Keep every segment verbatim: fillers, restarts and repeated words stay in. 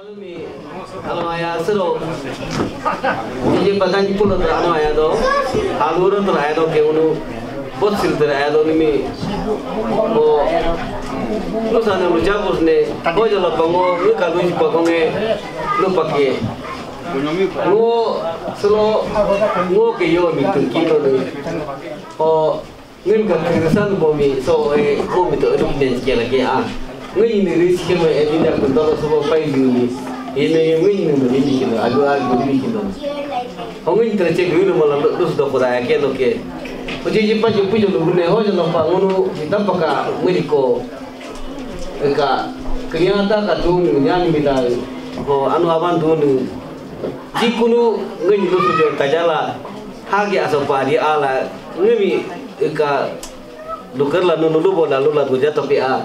Ano aya sero. Ini patang puluh tu ano aya tu. Alur tu aya tu ke unu. Bot sil tu aya tu ni mi. Oh. Lu sana lu jago ne. Kau jalan pango, lu kalu si pango ne. Lu pakai. Ngo selo ngo ke yo mi tu kito ni. Oh. Ngin ka kirisan bo mi so e bo mi to ri ne ke la ke a. Ngin ni ri ke mo e ni da ku to so bo pai ni. Ine ngin ni mo ni ke la agu agu ni ke la. Ho ngin tra che gu mo la do do ko da ke lo ke. O je je pa je pu je lo ne ho je lo pa ngono ni ta pa ka ngin ko. Ka kanya ta ka tu ni nya ni mi da. Ho anu aban tu ni. Jikunu ngin lo su je ka jala. Hagi aso pa di ala ngin mi ka Duker la nunu lu bola lu la guja tapi a.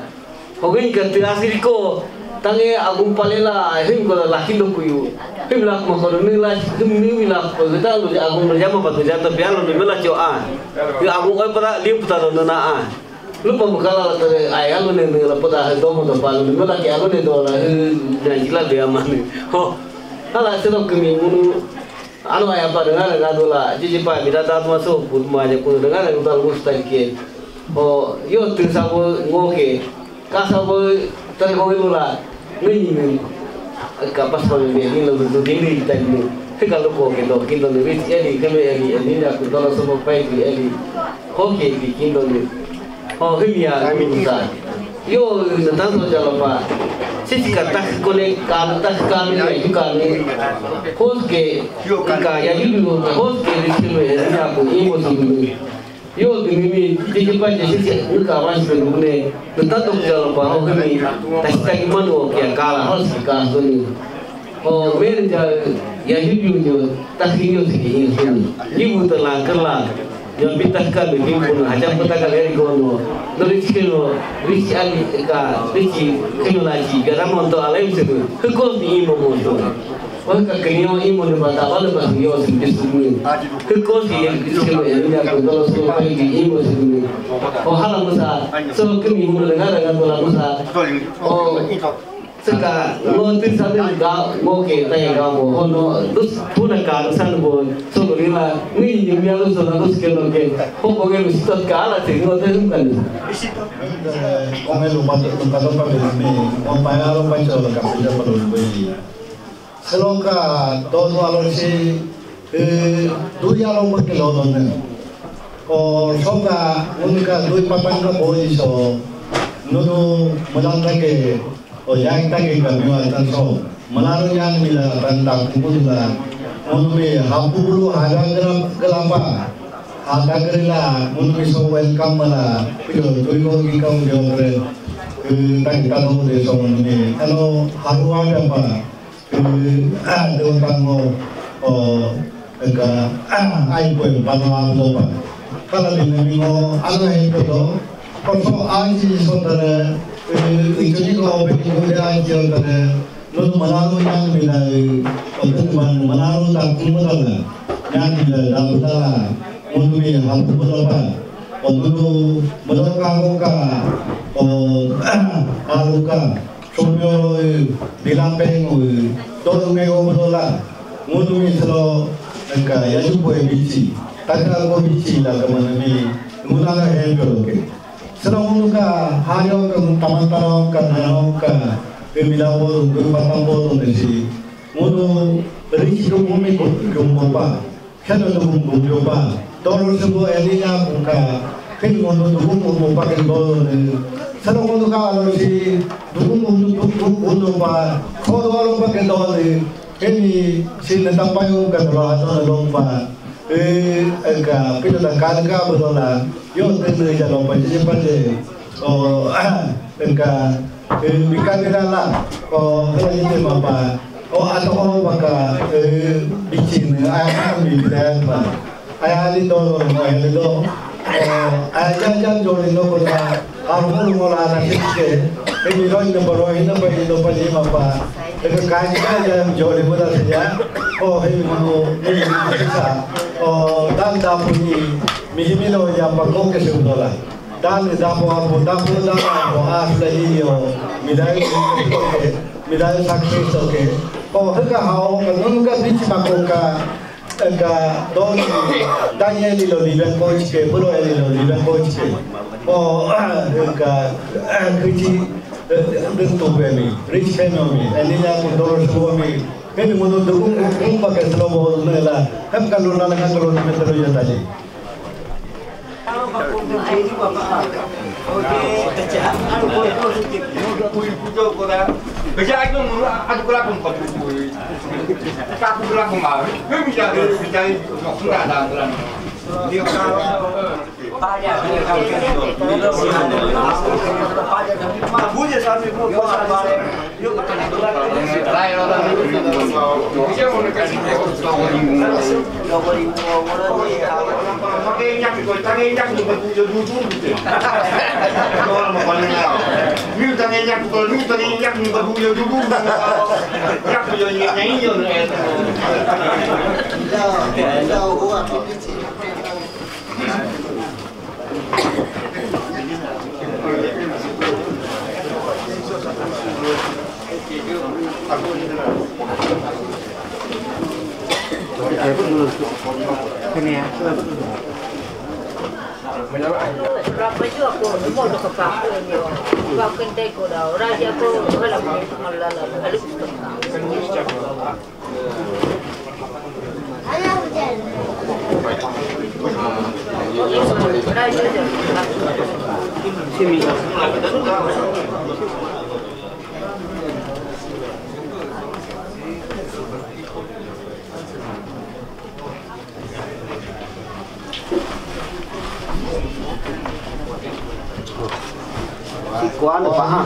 Hogin ka tirasir ko tange agung palela him ko la kindo kuyu. Him la ko ko ni la him ni la ko ta lu agung lu jama pa guja tapi a lu ni la cho a. Yu agung oi pa lim puta lu na a. Lu pa mukala la tare ai alu ne la puta he domo to pa lu ni la ki alu ne do la he na jila de amani. Ho. Ala se do kemi munu. Ano aya pa dengar dengar dola, jiji pa mi data tu masuk, put ma je pun dengar dengar dola gus tadi ke. Oh, yo tu sabo ngoke, ka sabo tadi ngoke lula, ngi ngi. Ka pas pa mi ni lo tu ding ni tadi ni. Ke kalau ko ke do, ke do ni rit eli, ke me eli, eli na ku dola sabo pa eli, eli. Hoke di kindo ni. Ho himia ni sa. Yo na tanto jalo pa. Sisi ka tak kone ka tak ka mi ya yu ka ni. Hoske ka ya yu yu hoske ni silo ya ni aku imo tu ni. Yo tu ni mi ti ke pa je sisi ni ka wan tu ni. Na tanto jalo pa ho himi. Tasi taki manu ke kala hoske ka tu ni. O meri ja ya hibiu jo takinyo tiki insun. Ibu tela kela. Yo pita ka be bin kun haja pita ka leri gono. No rich keno rich ali ka rich keno la ji gara monto ala imse ko. Ko ni imo monto. Wa ka kenyo imo ni bata wala ba yo sin bisu ni. Ko ni rich keno ya ni ko to so pa ni imo sin ni. O hala musa so kini mo na na to la musa. O Seka ngo tin sa den ga ngo ke ta ya ga mo ho no dus puna ka san bo so ko ni la ni ni mi alu so na dus ke no ke ho ko ke mi sitat ka ala te ngo te sum kan. Kome lo pato lo pato pa mi mi o pa ya lo pa cho lo ka pida pa lo lo yi. Selo ka do no alo si du ya lo ma ke lo no ne. O so ka un ka du pa pa ka bo yi so no no mo dan ta ke. O ya ta ke ka mi wa ta so. Malaro ya mi la ban ta ku bu la. Mun mi ha ku bu ha ga ga la pa. Ha ta ga la mun mi so welcome la. Pi lo tu ko ki ka mu yo pre. Ku ta ki ta no de so mun mi. Ano ha ru wa da pa. Ku a do ta ngo. O ka ai ko pa no a do pa. Ka la ni mi ngo ano he ko do. Ko so a ji so ta le. Ku ku ni ko pe ku a ji so ta le. Nunu malaru yang bila otu man malaru tak kumudala yang bila daputala nunu mi hapu budala pa. Nunu mudala ka ko ka o alu ka sumyo bila pengu todo me o budala nunu mi selo ka ya ju boy bichi taka ko bichi la ka mana mi nunu ka he ko ke. Sera unu ka hayo ka tamantara ka nana ka ke mila bo ke patang bo ne si unu rich ko kumi ko ko pa kena to ko ko pa toro se bo elina ko ka ke unu to ko ko pa ke do ne sera unu ka alo si do ko ko ko pa ko do alo pa ke do ne ke ni si ne tapayo ka do alo pa. Eh, ka pito da kalka bodola yo tene ja lo pa je pa je o ka eh, mi ka de la o ka je te ma pa o ato o ba ka eh, bichi ne a mi de pa a ya li do lo mo ya li do o a ya ja ja jo li no ko da a mo mo la na ke ke e mi ro ni pa ro ni pa ni do pa ni ma pa e ka ka ni ka ja jo li mo da se ya o he mo mo ni sa o dan da pu ni mi mi lo ya pa ko ke se do la dan da po a po da po da po a la ni yo mi da ko ke Midai sakri soke. Ko heka hao ka nunga bichi makoka ka don Daniel lo liban kochke, puro eli lo liban kochke. Ko ka kichi den tu pemi, rich pemi, eli la ko dolo suami. Mimi mono dugu kumpa ke slobo nela. Heka lo nala ka lo metro ya tali. Kuan pa ha.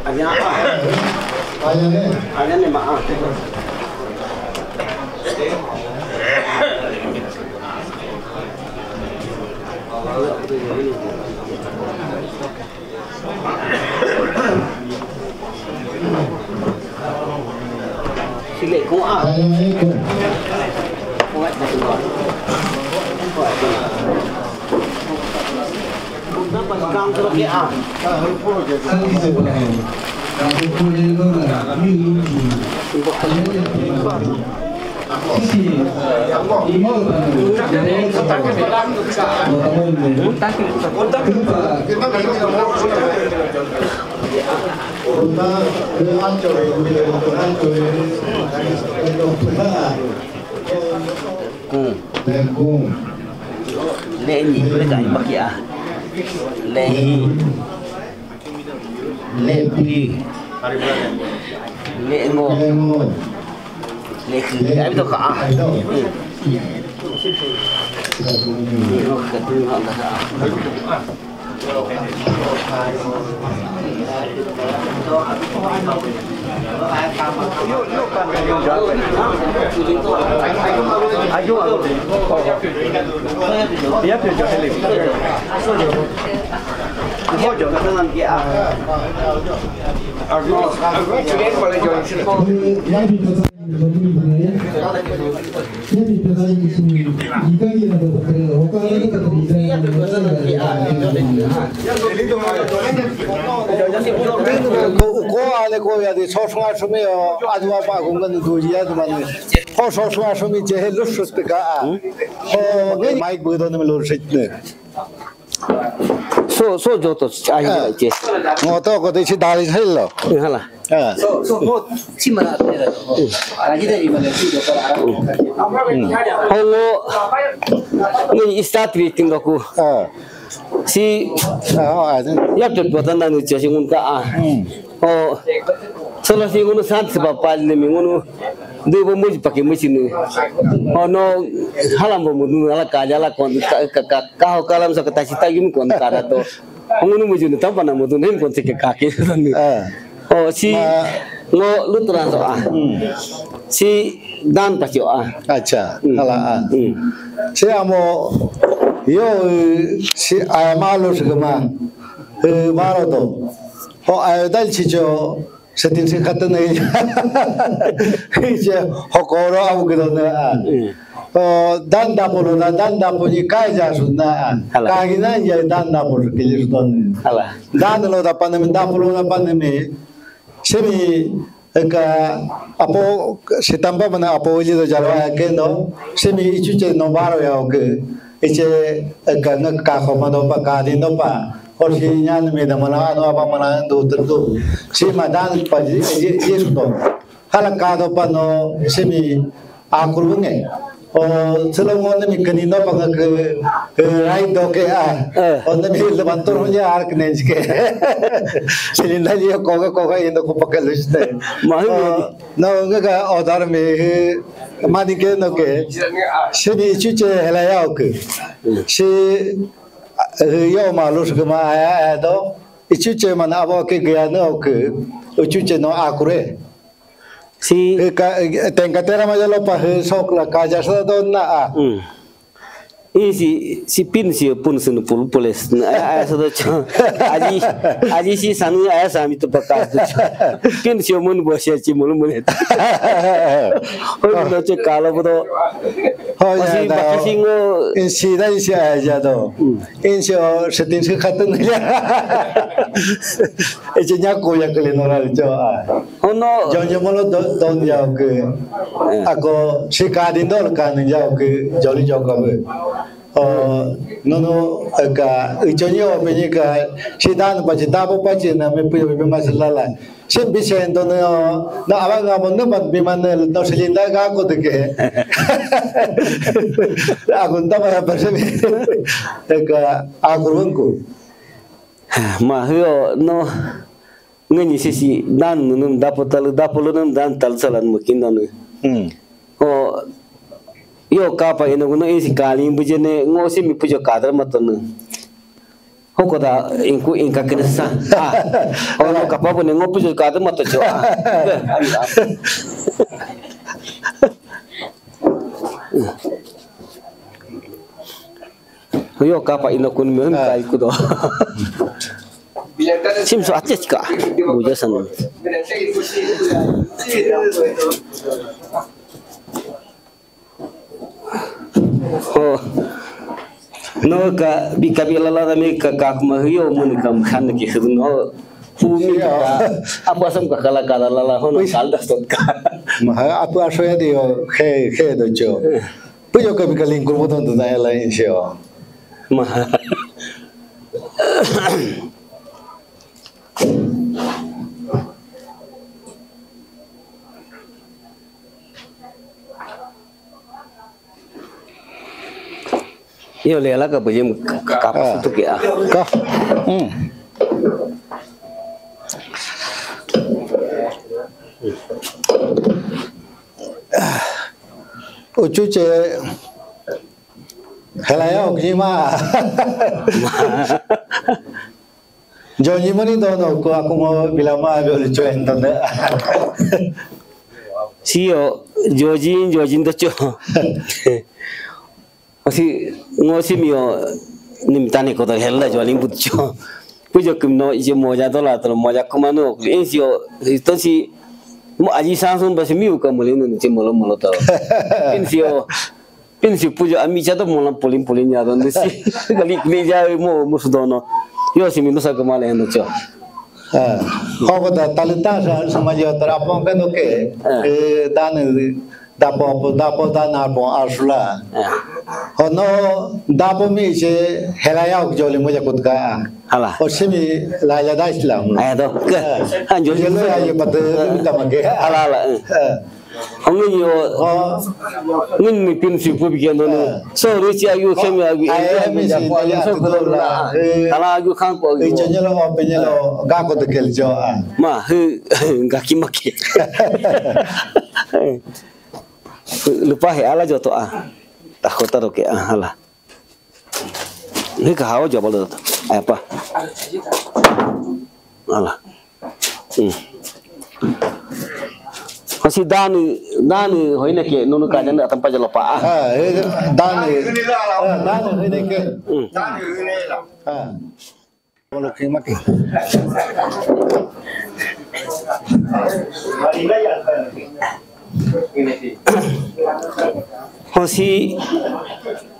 Anya, anya ne ma. Sile ko a. Ko a ta ko. Ko a ta. Ko ta pa kang ko ke a. Kung. Kung. Le'e ni, ko le ka imbaki a. Le'i. Lepi. Le'engo. Le'engo. Le'eki. Ai to ka. Ai to. Le'engo ka tu ha ka. Ayo, ayo. Iya, tuh, José Lim. Ko, ko ale ko ya de so so so me o, adu apa ko ngan du ya de man. Ko so so so me je he lu su te ka. Ko ngai mai bu do me lu se ne. So, so joto ai je. Ngo to ko de si dali hello. Hala. Ah. So, so, mo, si mara tera. Raji dari mana si dokter Arab. Hongo, ni istatri tindoku. Ah. Si, ah, ah. Ya tu buatan dan usia si ngunka ah. Hmm. Oh, solo si ngunu sant sebab pal ni ngunu. Dui bo muji pake muji nu. Oh no, halam bo mudu ala kaja ala kon ka ka ka ho kalam sa kata sita yum kon kara to. Ngunu muji nu tampa na mudu nem kon sike kake. Ah. Oh si ngo lutra so ah. Hmm. Si dan pacho ah. Acha, hmm. Ala ah. Hmm. Si amo yo si ayamalo segema. Eh, maro to. Ho ayo dal chicho. Setin si kata na iya. Ije hokoro abu gitu na. Oh, dan dapur na, dan dapur ni kai jasu na. Hala. Kagi na ya dan dapur kili suton. Hala. Dan lo da panemi, dapur lo da panemi. Simi ka apo sitamba mana apo ili do jarwa kendo. Simi ichuche no baro ya oke. Iche ka ngak ka ko mado pa ka din do pa. Or si nyan mi da mana ano apa mana do tertu. Si madan pa ji ji suton. Hala ka do pa no simi akur bunge. O selo ngon mi kani no pa ke rai do ke a. O ne mi levantor ho ya ark ne ke. Silinda ji ko ko ko indo ko pa ke liste. Mahu. No nga ka odar mi mani ke no ke. Simi chuche hela ya oke. Si yo ma lus ke ma aya aya do. Ichuche mana abo ke gaya no oke. Uchuche no akure. Si. Tengkatera ma jalo pa he sok la kaja sa do na a. Isi si pin si pun sunu pul pules na aya aya sa do cho. Aji aji si sanu aya sami to pakas do cho. Pin si mun bo si chi mulu mulu. Hoi do cho kalo bo do. Hoi ya si da. Baki singo. Insi da insi aya ja do. Insi o setin si khatun ya. Eche nya ko ya kele no la cho a. Hono. Yo yo molo don don ya ke. Ako si ka din dol ka ni ya ke joli jo ka be. O no no ka icho ni o pe ni ka si dan pa si da pa si na me pu pe mas la la. Sim bi sen don no na aba nga mo no pa bi man no si linda ga ko de ke. Ako nda pa pa se ka ako ko. Ma hiyo no. Ngani sisi dan nunum dapo talu dapo lunum dan tal salan mukin danu. Hmm. O yo kapa ino guno isi kali bujene ngo simi pujo kadar matonu. Hoko da inku inka kinesa. Ah. O no kapa bune ngo pujo kadar matocho. Ah. Yo kapa ino kun mi kai kudo. Sim so atis ka. Buja san. Oh. No ka bi ka bi lala da me ka ka kuma hiyo mun kam khan ki khudun ho. Pu mi ka apa sam ka kala kala lala ho no kal da sot ka. Ma apa asoya diyo khe khe do cho. Puyo ka bikaling kurbo ton tu daya la insyo. Ma. Yo le la ka bujim ka pa tu ke a. Ka. Hmm. Uchuche helaya okjima. Joni moni dono ko akumo bilama bel chuen dono. Siyo jojin jojin docho. Asi ngosi miyo nimitani ko dal hella jolin butcho. Pujo kimno ije moja dola to moja kumano. Insio to si mo aji sansun basi miu ka molin ni molo molo to. Insio pinsi pujo ami cha to mola polin polin ya don si. Kali kali ja mo musudono. Yo si mi no sa kumale no cho. Koko da talita sa samajo tarapon ka no ke. Dan dapo dapo dan arpon arsula. Hono dapo mi se helaya ok joli mo jakut ka. Hala. O simi la la da islam. Aya do. Ke. Anjo jelo ayo patu tamake. Hala hala. Ngin yo ngin mi pin si pu bi kendo no. So ri chi ayu khem ya bi. Ala ayu khan ko ayu. Icho nyelo o pe nyelo ga ko de kel jo a. Ma he ga ki ma ki. Lupa he ala jo to a. Ta ko ta ro ke a hala. Ni ka hawa jo balo to. Apa? Ala. Hmm. Kasi dani dani hoine ke nunu kajan atam pa jalo pa. Ah, dani dani hoine ke. Hmm. Bolo ke maki. Hosi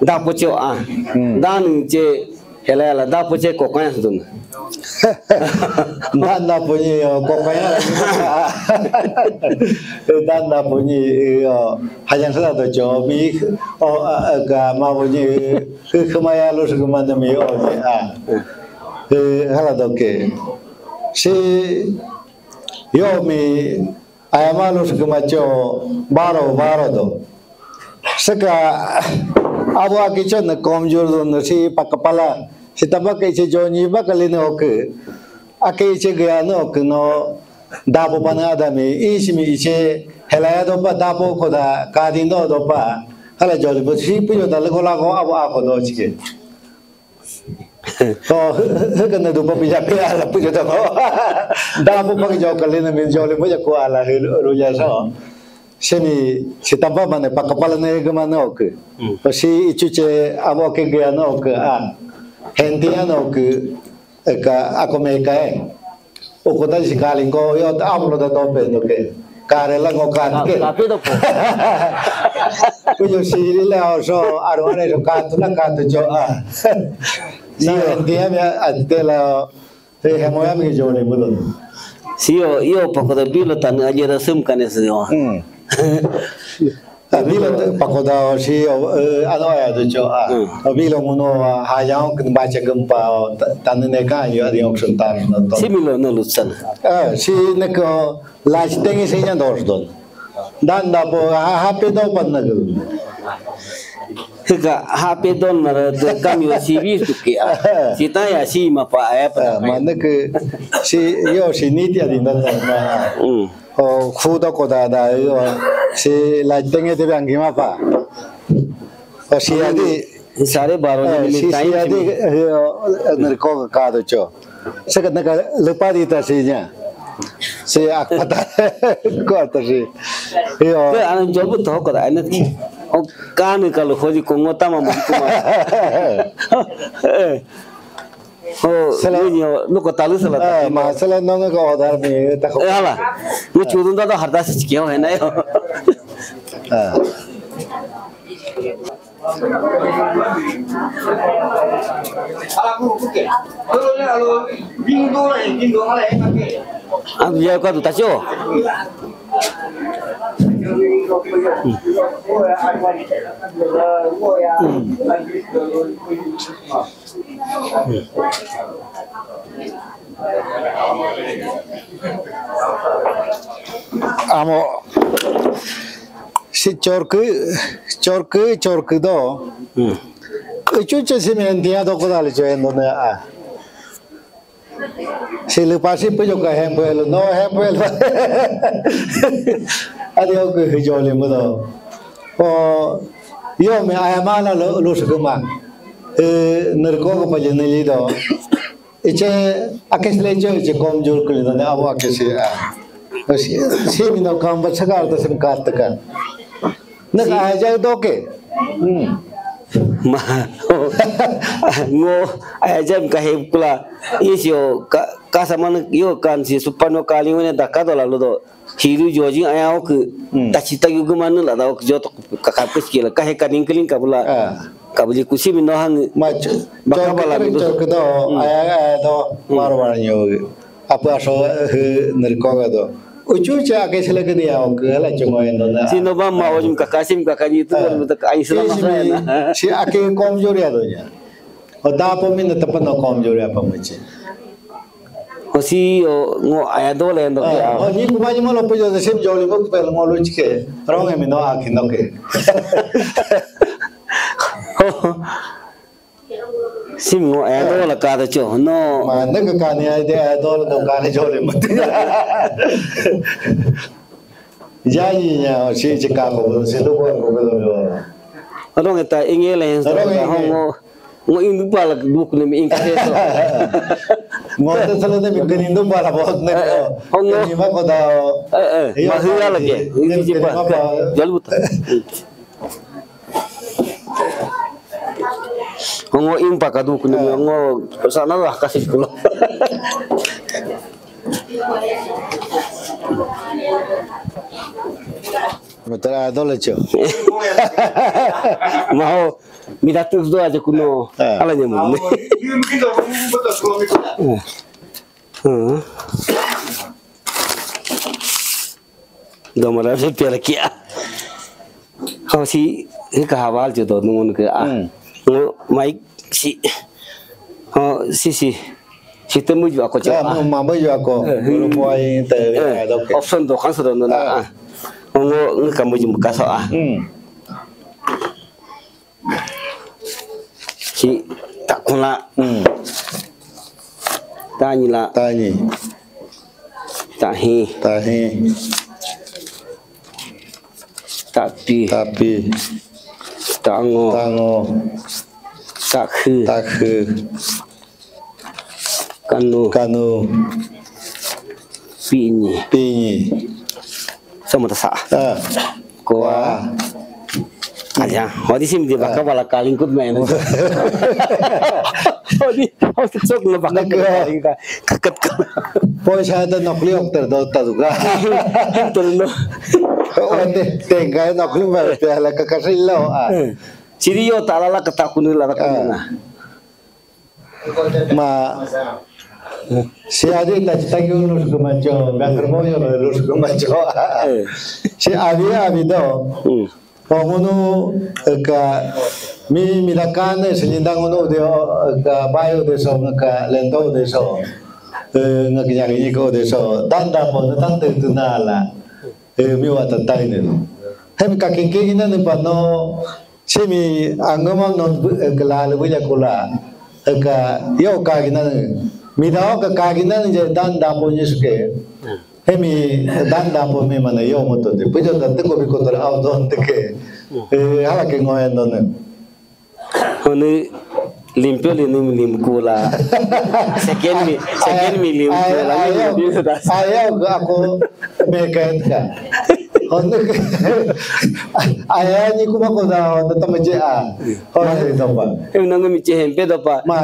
dapocho a. Hmm. Dan che hela hela dapoche kokanya sudun. Dan daponyi yo kokanya. Dan daponyi yo hajan sada to cho mi o ga ma ponyi kemaya lo segema mi o a. Hala doke. Si yo mi ayama lo segema cho baro baro do. Saka abu akicho na komjur do no si pakapala si tabak iche joni bakali no ke ake iche gaya no ke no dapo pana adami isimi iche helaya do pa dapo koda kadin do do pa hala joli bo si puyo da lego lago abu ako do chike. Ko hekana do pa pija pe ala puyo da ko dapo pa jo kali na mi joli bo ja ko ala helu ro ja so. Sini si tampa mane pakapala ne gama no ke. Hmm. Si ichuche abo ke gaya no ke a. Hentia no ke ka ako me kae. Okota si kalingo yo ta amlo da tope no ke. Kare la ngo ka ke. Tapi do po. Kuyo si le o so aro ane so ka tu na ka tu jo a. Na hentia me atela. He, he moya mi jole mudo. Si yo, yo pakoda bilo tan aje da sum kane si yo. Hmm. Bilo pakoda si yo, eh, ano ya do cho a. Hmm. Bilo muno ha yang kin bacha gempa tan ne ka yo adi oksun tan. Si milo no lutsan. Eh, si ne ko last thing si nya dos don. Dan da po ha ha pe do pan na gul. Ka ha pe don na de kam yo si vi tu ke a. Si ta ya si ma pa ya pa. Mana ke si yo si ni ti adi na ta na. Hmm. O khu da ko da da yo si la tenge te bang ma pa. O si adi sare baro ni si si adi yo ner ko ka do cho. Saka naka lepa di ta si nya. Si akpata ko ta si. Yo. Ke ana jobu to ko da ana. O kani kalu hoji ko ngota ma mari kuma. Eh. O sala ni lo ko talu sala ta. Ma sala no ko odar mi ta ko. Hala. Ni chudun da harda si kiyo hai na yo. Ah. Ang biya ka duta cho. Amo si chorku chorku chorku do. Chucha si me entiendo ko dale cho endo ne a. Si le pasi pe yo ka hempuelo no hempuelo. Adio ke jole mudo. O yo me ayamala lo lo sukuma. Eh, nerko ko pa jene lido. Iche akes lecho iche kom jur kulido ne abo akes a. Si mi no kam ba sakar ta sim kat ka. Na ka aja do ke. Hmm. Ma ngo aja ka he kula. Isio ka ka saman yo kan si supano kali wene da ka do la lo do. Hiru joji aya ok. Hmm. Tachita yu gumanu la da ok jot ka ka pes kila ka he ka ningkling ka bula. Ah. Ka buli kusi mi no hang. Ma cho. Baka bala mi do. Cho ke do aya aya do mar mar nyo. Apa so he nerko ga do. Uchu cha ke sele ke dia ok la chungo endo na. Si no ba ma ojum ka kasim ka kanyi tu mi ta ai sala ma sa na. Si ake kom jori ado nya. O da po mi na tapa no kom jori apa machi. O si o ngo aya do le ndo ke. O ni kuma ni mo lo pe jo sim jori mo pe mo lo chike. Rong e mi no aki no ke. Sim ngo idol ka da cho no. Ma ne ka ka ni idol do ka ni jole mati. Ya ni nya si si ka ko si do ko ko do. Adong eta ingele en so ka hongo. Ngo indu pala duk ne mi ingka so. Ngo te sala ne mi kani indu pala bot ne. Hongo. Ni ma ko da. Eh eh. Ma hiya lage. Ini si pa. Jalu ta. Ngo impa kadu kuni ngo sana lah kasih kulo. Matra dole cho. Mau, mira tus doa aja kuno. Ah. Ala nyamu. Hmm. Domara se pela kia. Kau si, ke hawal jo to nungun ke ah. Hmm. Ngo mai si. Oh, si si. Si temu juga aku cakap. Ah, mau mampu juga aku. Eh, hmm. Belum buai te. Eh, ah, oke. Option to kan sudah nuna. Ah. Ah. Ngo nge kamu jum kaso ah. Hmm. Si tak kuna. Hmm. Tanyi la. Tanyi. Tahi. Tahi. Tapi. Tapi. Tango. Tango. Takhu. Takhu. Kanu. Kanu. Pinyi. Pinyi. Sama tasa. Ah. Koa. Aja, hodi sim di baka bala kalingkut main. Hodi, hodi sok na baka kalingka. Kakat ka. Poi saya tu nokli okter do taduga. Terus no. Oh, te, tengka nokli ba te ala kakasilo. Ah. Siri yo talala katakunila kunila. Ma si adi ta chita ki unu sukumacho, gakrmo yo lo sukumacho. Si adi adi do. Pongunu ka mi midakane si lindang unu de ka bayo de so ka lendo de so. Nga kinyang ini ko de so. Tanda po na tanda itu nala. Eh, mi wata taine. Hem ka kinke ina ne pa no. Semi angama no kelala buya kula. Ka yo ka gina ne. Mi da ka ka gina ne je dan da po ni suke. Hemi dan da po mi mana yo mo to de. Pujo da te ko bi ko to au don te ke. Eh, hala ke ngoen don ne. Honi limpio li ni lim kula. Second mi, second mi lim kula. Ni lim kula. Ayo, aku mekatka. Honi aya ni kuma ko da honi tamaje a. Honi dopa. Em nang mi che hempe dopa. Ma.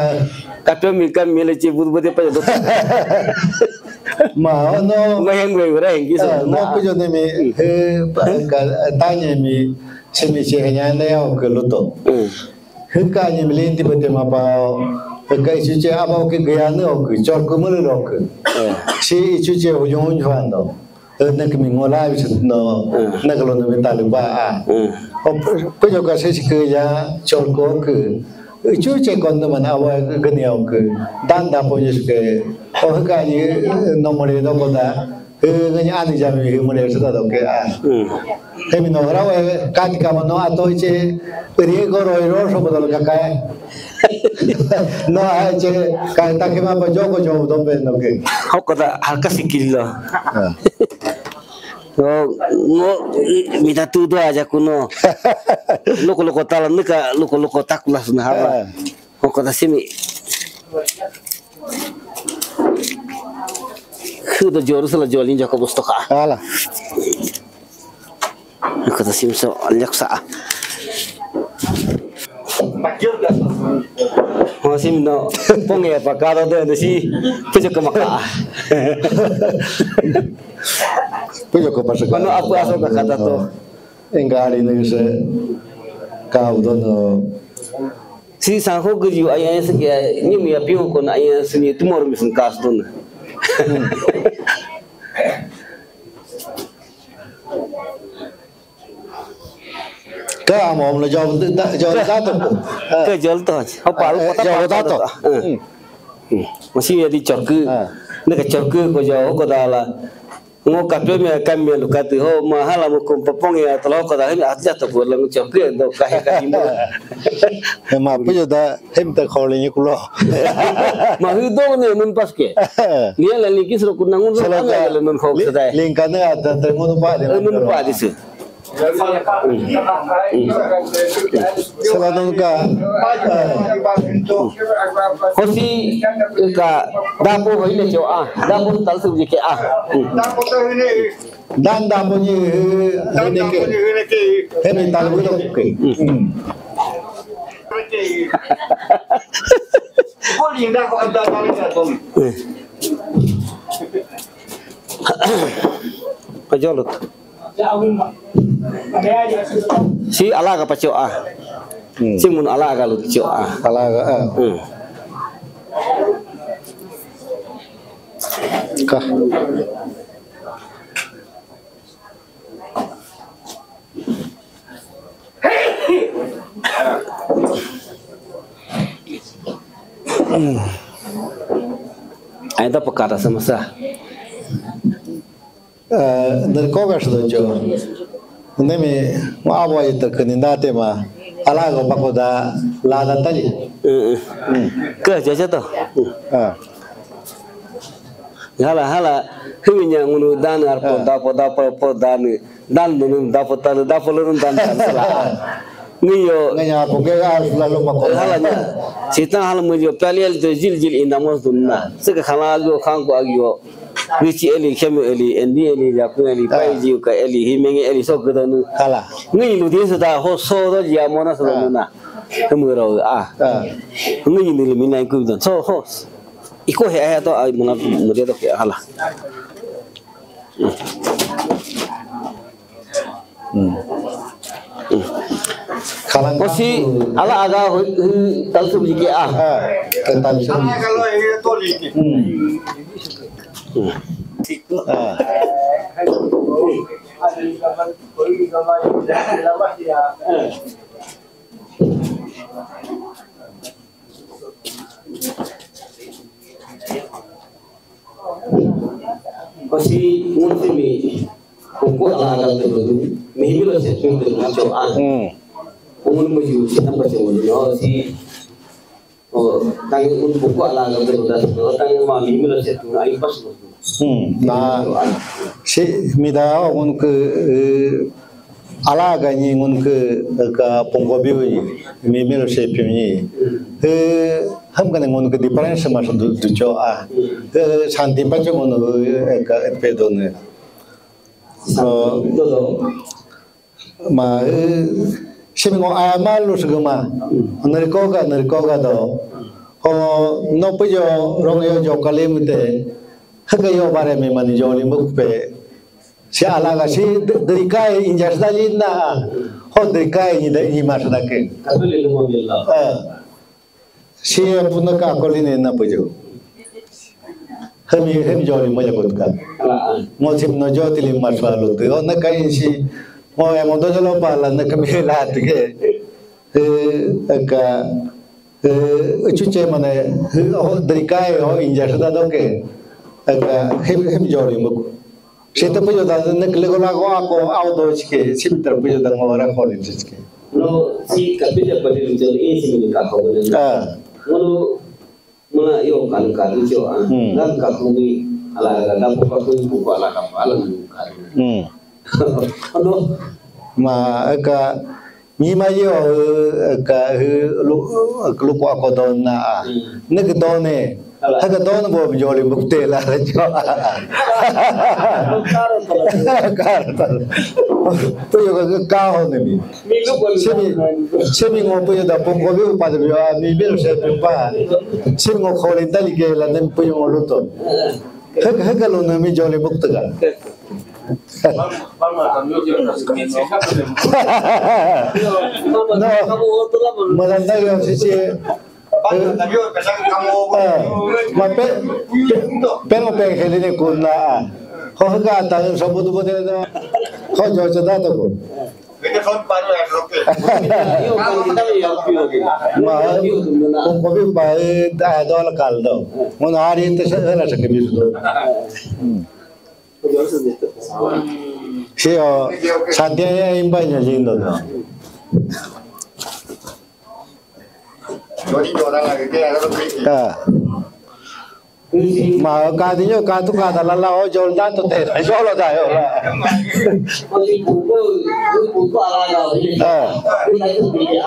Kato mi kam mi le che bud bud pa dopa. Ma no. Ma hem gwe ura hengi so. Ma ko jo ne mi. He pa ka tanye mi. Simi che hanya na ya ke luto. Hika ni milinti bete mapao. Hika isu che abao ke gaya ne ok. Chor ko mulu ok. Si isu che hujung hujung fando. Na ke mi ngola isu no. Na ke lo no mi talimba a. O pe jo ka se si ke ya chor ko ke. Isu che kon no mana wa ke ni ok. Dan da po ni ke. O hika ni no mole no ko da. Ngani ani jami hi mure suda doke a. Hemi no rawe kati kama no ato che ri go roi ro so bodol ka kai. No a che ka ta ke ma pa jo ko jo do pe no ke. Hokoda halka sikillo. Ngo ngo mi ta tu do aja kuno. Loko loko tala nika loko loko takulas na haba. Hokoda simi. Khuda joru sala jolin joko bustoka. Ala. Hokoda sim so alyak sa. Ho sim no ponge pakado de si pujo ko maka. Pujo ko pasa. Mano aku aso ka kata to. Engari ne se ka udono. Si sanho guju aya se ke ni mi apiu ko na aya se ni tumor mi sun kas dun. Ka amo amla jol da jol da to. Ke jol to. Ho pal ko ta jol da to. Masi ya di chorku. Ne ka chorku ko jo ko dala. Ngo kapyo me kam me lukati ho ma hala mo kum papong ya tolo ko da hemi atja to ko lang chorku do ka he ka dimo. Ma pujo da hem ta khole ni kulo. Ma hu do ne nun pas ke. Lia la ni kisro kun nangun ro anga la nun khok sedai. Lingkane ata ta ngun pa de. Nun pa de se. Sala nunca. Hosi ka dapo hoile cho a dapo tal su ke a. Dan dapo ni hene ke hene tal bu ke. Ko linda ko da da da. Pajolut. Si alaga pacho a. Hmm. Si mun alaga lu cho a. Alaga a. Hmm. Ka. Hmm. Ainda pecada sama sa. Nirkoga shido jo. Nemi wa abo ita kani nda te ma. Alaga pakoda lada tali. Ke jaja to. Hala hala. Himinya ngunu dan arpo dapo dapo po dan dan nunu dapo talu dapo lurun dan dan sala. Ngiyo nganya poke ar lalu mako. Hala nya. Sita hala mujo pali el jil jil indamos dunna. Sika hala jo khang ko agyo. Richi eli, Khemi eli, Endi eli, Yaku eli, Paiji ka eli, Himenge eli, so gudanu. Hala. Ngi lu din so da ho so do ya mona so na. Kemu ro a. Ngi ni le mina ku don. So ho. Iko he aya to ai mona mude to ke hala. Hmm. Kalang. Osi ala aga hui hui talsu biji ke ah. Ah, talsu. Hmm. Hmm. Ah. Osi ngun simi. Kuku ala agal tu tu, mihimilo se tu tu cho ah. Hmm. Ungun muju si tanpa si ungun no si. Oh, tangi un kuku ala agal tu tu, tangi ma mihimilo se tu, ayu pas tu. Hmm. Na si mida ungun ke, eh, ala ga ni ungun ke, eh, ka pungko biu ni, mihimilo se piu ni. Eh, ham ka ni ungun ke difference mas du du cho ah. Eh, santi pa cho ungun, eh, ka et pe do ne. So, ma, eh, simi ngo aya ma lu suguma. Nari koga, nari koga do. Ho, no pujo rong yo jo kalim te. Haga yo bare mi mani jo li muk pe. Si alaga si d-, drikai injas da li na. Ho drikai ni da ni mas da ke. Kapili lu mo bila. Eh. Si puna ka koli ne na pujo. Hemi, hemi jori mo jakut ka. Mo sim no joti li maswa lo te. O na kai si mo ya mo do jalo pala na kami la te ke. Eh, ka, eh, chuche mane, ho drikai ho inja sada do ke. Ka hemi, hemi jori mo. Sita pujo da ne kle gola go ako auto chike, sita pujo da ngora koli chike. No, si kapija padi luchon e si mini ka ko ne. Ah. Ngono mula yo kan ka lucho ah. Hmm. Kan ka ko mi ala ala da ko ko ko ala ka ala ni ka. Hmm. No. Ma ka Ni ma yo, eh, ka, eh, lu, eh, lu kwa ko don na, ah. Hmm. Ne ke don ne. Ala. Ha ka don bo joli buk te la, la jo. Kar ta. Pujo ka, ka ho ne mi. Mi lu ko. Simi, simi ngo pujo da pung ko bi pa de yo, ah, mi mi se pa. Simi ngo ko le dali ke la ne pujo ngo lu to. Ha ka, ha ka lu ne mi joli buk te ka. No, madanda yo sisi. Eh, ma pe, pe, pero pe heli ne kuna. Ho ga ta so budu budu. Ho jo cha da to ko. Ma, ko ko bi ba, eh, da do la kal do. Mo na ri te sa la sa ke bi do. Hmm. Sio, santia ya imba nya jindo no. Ah. Ma ka dinyo ka tu ka da la la o jol da to te, jol da yo la. Ah.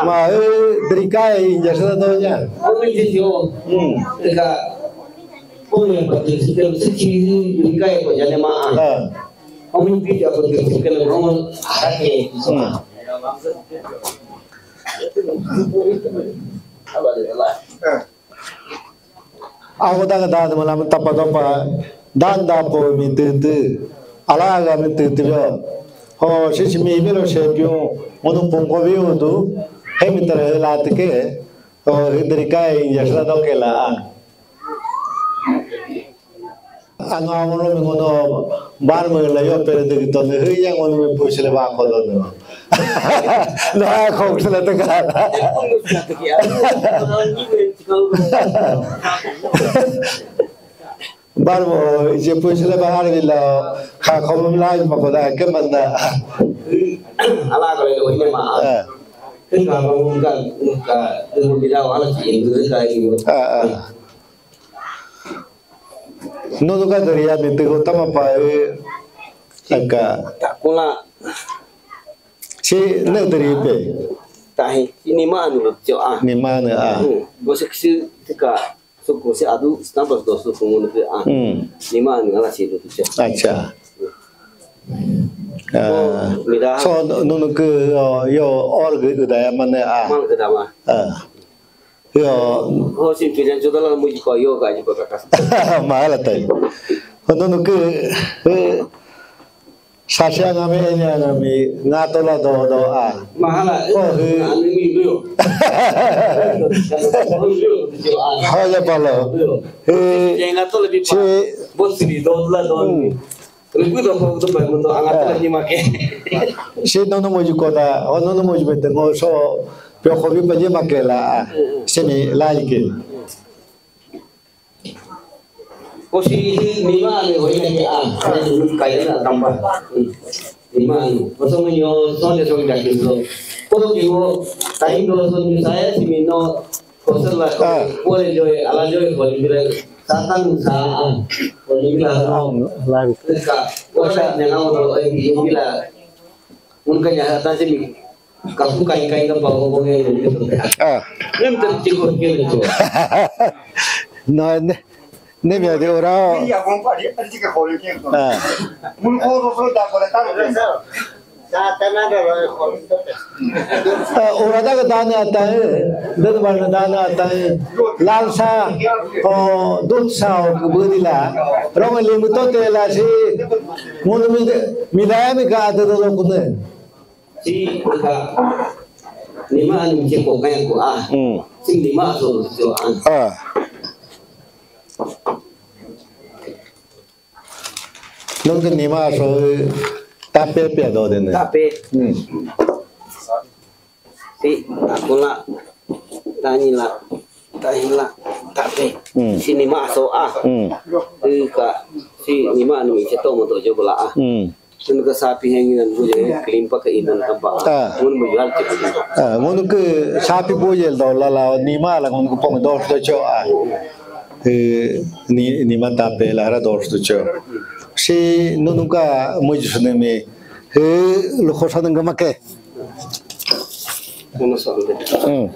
Ma, eh, drikai inja sa do nya. Hmm. Kung yang penting sih kalau sih ciri mereka yang kok jadi maaf. Ah. Kung yang tidak penting sih kalau ngomong arah ke. Hmm. Aku tak ada malam tapa tapa dan dapo mintu tu. Ala ga mi tu tu yo. Ho si si mi mi lo se piu. Ngunu pung ko biu tu. He mi tara la te ke. Ho hidri kai ya sala do ke la. Anga ngunu mi ngunu bar mi la yo pere de to ne. He ya ngunu mi pusi le ba ko do no. No ha ko se la te ka. Barbo, je pusi le bahar gila, ka khom la ma ko da ke man da. Ala ko le ko ne ma. Ah. Ke ka ma mun ka ka ko bi da wala si in ka ni. Ah, ah. No do ka dariya ni te ko tama pa e. Ka. Ka ko la. Si ne dari pe. Tahi, ini ma anu lo jo ah. Ni ma anu ah. Hmm. Bo se kisi te ka. So ko se adu stampas do so ko mo ke ah. Hmm. Ni ma anu ala si do jo. Acha. Ah. Mida. So nunu ke yo yo or ge da ya mane ah. Mang ke da ma. Ah. Yo. Ho si ke jan jo da la mu ji ko yo ka ji ko ka ka. Ma la tai. Ho nunu ke eh, Sasya ngami enya ngami ngatola do do a. Mahala. Oh, he. Anu mi do. Haya palo. He. Yang ngatola bi si pa. Bosri do la do. Hmm. Ribu do ko to pa mo to angatola ni make. Si no no mo ju kota, o no no mo ju bete ngo so pio ko bi pa je make la. Semi la ke. Ko si ni ma ni ho ni ke a, ni kai na tamba. Ni ma ni. Ko so ni yo so ni so ni ka ki so. Ko ki wo tai do so ni sa ya si mi no. Ko sa la ko le jo ala jo ko ni bira. Satan sa a. Ko ni bira. Lang. Ka. Ko sa ni na wo ai ni bira. Unka ya ta si mi. Kapu kai kai ka pa ko ko ngai ni to. Ah. Nem ter ti ko ke ni to. No ne ne mi de ora. Ya ko pa di ti ka ko ke to. Ah. Mun ko ro ro da ko ta ro. Sa ta na da ro ko. Ah, ora da da na ta. Da ba na da na ta. Lal sa o dut sa o budila. Rong le mu to te la si. Mun mi mi da mi ka da do ko ne. Si ka ni ma anu che ko kaya ko a. Hmm. Si ni ma so so a. Ah. Nung ke ni ma so tape pe do de ne. Tape. Hmm. Si aku la tani la tahi la tape. Hmm. Si ni ma so a. Hmm. Ka si ni ma anu che to mo to jo bla a. Hmm. Ngun ka sapi hengi nan bu je klimpa ka inan ka ba. Ah. Ngun bu jual cik. Ah, ngun ke sapi bu je do la la ni ma la ngun ke pong do do cho ah. Eh, ni ni ma ta pe la ra do do cho. Si nunu ka mu ju ne me. Eh, lo ko sa nang ma ke. Ngun so. Hmm.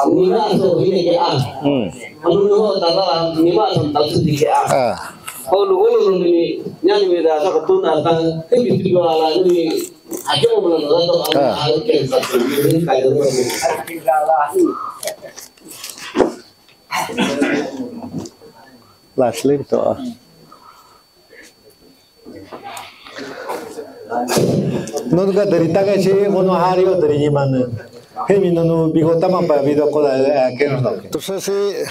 Ni ma so ni ke a. Hmm. Anu no ta la ni ma so ta su ni ke a. Ah. Ko lu ko lu ni nya ni da sa ko tu na ta ke bi tu la la ni a ke mo la la to a ke sa ni ka yo. Last link to. Nunu ka dari taga si kono hari o dari ni mana. Hemi nunu bigo tama pa bido ko da ke no. To sa si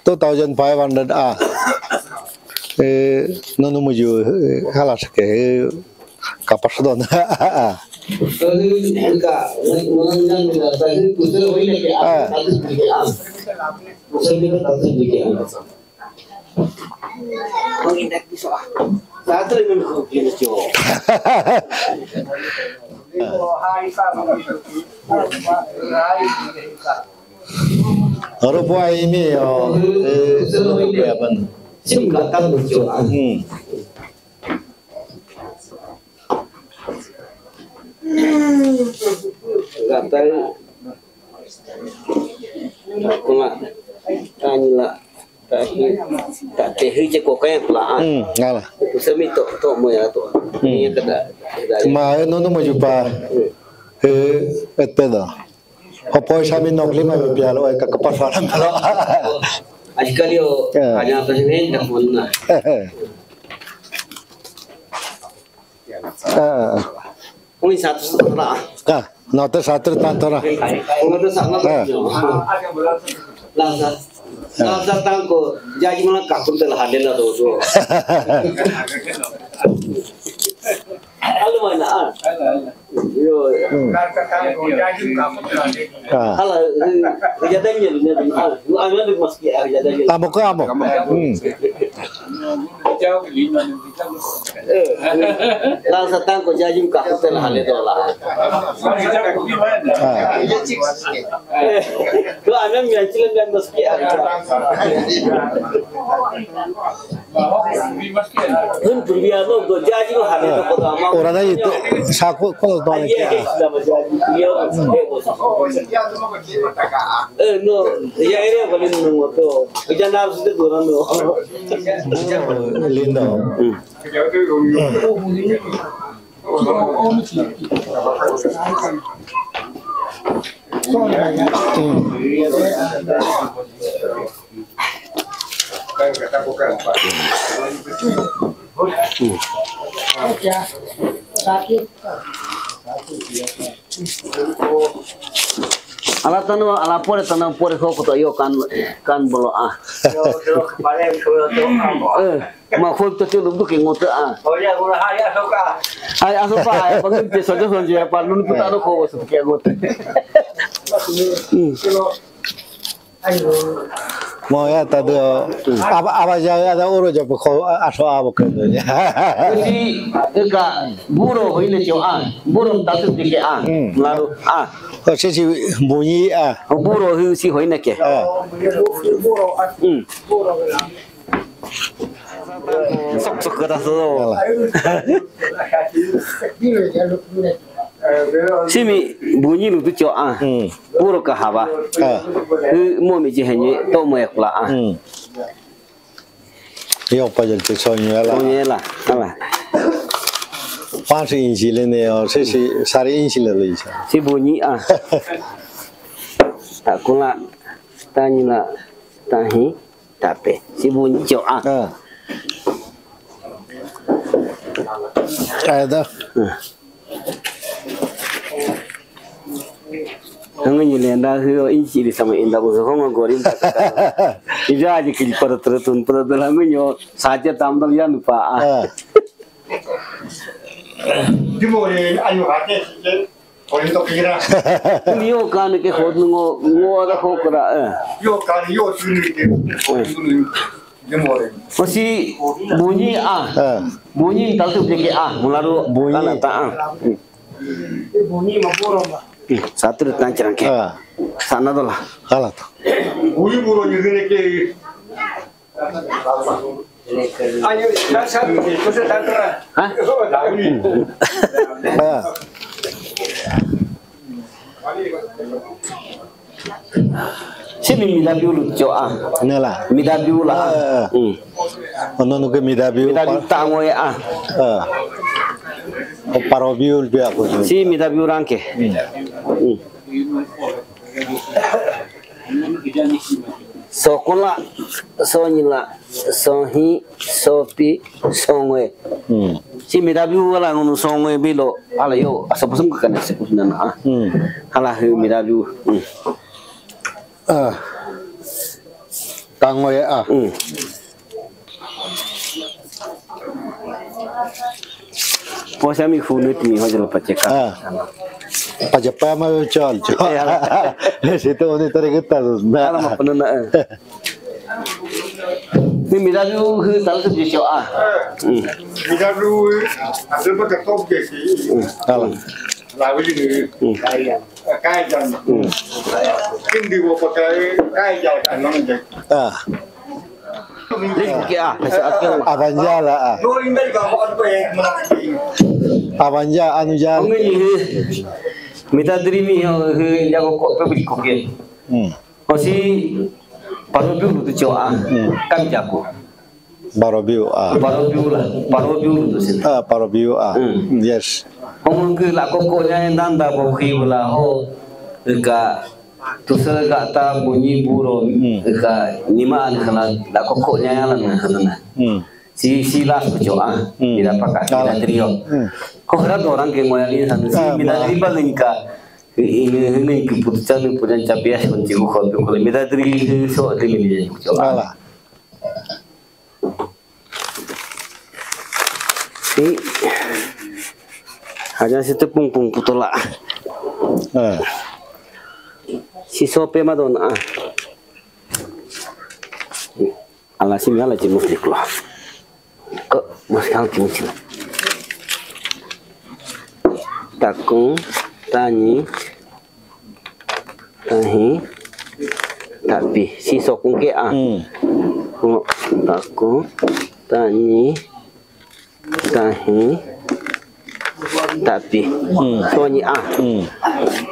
two thousand five hundred a. Eh, nunu muju hala sake kapas don. Ah. Rupo ai mi o, eh, rupo ai ban. Hmm. Gatai. Kuma. Tani la. Ta te hui je ko kaya pula. Hmm, ngala. Ku sami to to mo ya to. Hmm. Ni kada. Ma no no mo jupa. Hmm. Eh, et pedo. Ko poi sami nokli ma pialo e ka kapar fara malo. Ajikali o, Ah. Aja to hine na kunna. Ah, Ui, satu setelah. ah, nota satu tanto ra. Kuma to sama Ah. to. Lasa. Lasa tangko, jaji mana kakun telah hadir lah tu. Halo mana? Ah. Yo. Hmm. Ah. Hala, eh, kejadiannya dunia tu. Ah, lu anu ada maski ah, kejadiannya. Amo ko amo. Hmm. Eh, Lasa tangko jaji kakun telah hadir tu lah. Ah. Eh, lu anu yang cilen dan maski ah. Hun purbiano go jaji ko hadir ko ama. Ora na ito sa ko ko do Aye, ke. Islam jaji. Yo. Eh, no, ya ere ko ni no to. Ya na su de no. Lindo. Ala tanu, ala pore tanu pore ko ko to yo kan, kan bolo ah. Eh, ma ko to te lu ke ngota ah. Ai aso pa ai pa ke so so ya pa nun puta no ko so ke ngota. Mo ya ta do aba aba ya ya da oro ja ko aso abo ke do ya. Si ka buro hoine cho ah, buro ta su ke ah. Hmm. Laru ah. O se si buñi a. Buro hu si hoine ke. Ah. Hmm. Sok sok kata so. Simi bunyi lu tu cho ah. Hmm. Buro ka haba. Ah. Hu mo mi je henye to mo ya kula ah. Hmm. Yo pa jel te so ni ala. Mo ye la. Ala. Pansi inch le ne o se si sari inch le lo isa. Si bunyi ah. Ta kula ta ni la ta hi ta pe. Si bunyi cho ah. Ah. Ada. Hangu ni lenda hu inchi di sama inda bu hu ngo gorim ta. Ija aji kili pada terutun pada dalam nyo saja tam tam yan pa ah. Ah. Di mo re ayo hate ke ko to kira. Yo kan ke khod ngo ngo da kho kra. Yo ka yo tu ni ke ko tu ni. Di mo re. Masi bunyi ah. Ah. Bunyi tal tu ke ah. Mularu Bunyi. Kan ta ah. Bunyi ma buro ma. Satu tan chirang ke. Ah. Sana dola. Hala to. Bunyi buro ni ne ke. Ayo sa sa ko se ta tra. Ha? Da ni. Ah. Simi mida biulu cho ah. Nela. Mida biula. Ah. Hmm. Ono no ke mida biu. Mida biu tango ya ah. Ah. O paro biu pia ko. Si mida biu ranke. Hmm. Sokula, sonyila, sohi, sopi, songoe. Hmm. Si mida biu wala ngunu songoe bilo ala yo asa pusum ka kana si pusum na ah. Hmm. Ala hu mida biu. Hmm. Ah. Tango ya ah. Hmm. Posa mi khunu timi ho jalo pacheka. Ah. Pajapa ma chal chal. Situ ni tare kita na. Ala ma puna na. Ni mida biu hu tal tu bicho ah. Hmm. Mida biu ase pa ka top ke si. Ala. La wi ni. Kai jan. Hindi wo pa kai kai jan anong de. Ah. Lagi ke ah. Masa akan. Abanja la ah. No inde ka mo pa e. Abanja anu ja. Ongeni hu. Mida diri mi ho hu jago ko pe bili ko ke. Hmm. Osi paro biu tu cho ah. Hmm. Kam jago. Paro biu ah. Paro biu la. Paro biu tu si. Ah, paro biu ah. Hmm. Yes. Hong ke la ko ko nya nanda bo khi la ho. Ka Tusel gata bunyi buro ka nima an kana da koko nyaya lan kana. Si si las kucho a. Ida paka ida trio. Ko hera do orang ke ngoyali san si mida riba lingka. Ini ini keputusan punya capias kunci ko ko ko mida tri so tri ni kucho a. Si hanya si tepung pung putola. Si sope madona. Ala si mi ala ci musik lo. Ko musik ala ci musik. Takung, tanyi, tahi, tapi si sokung ke a. Takung, tanyi, tahi, tapi. Sonyi a.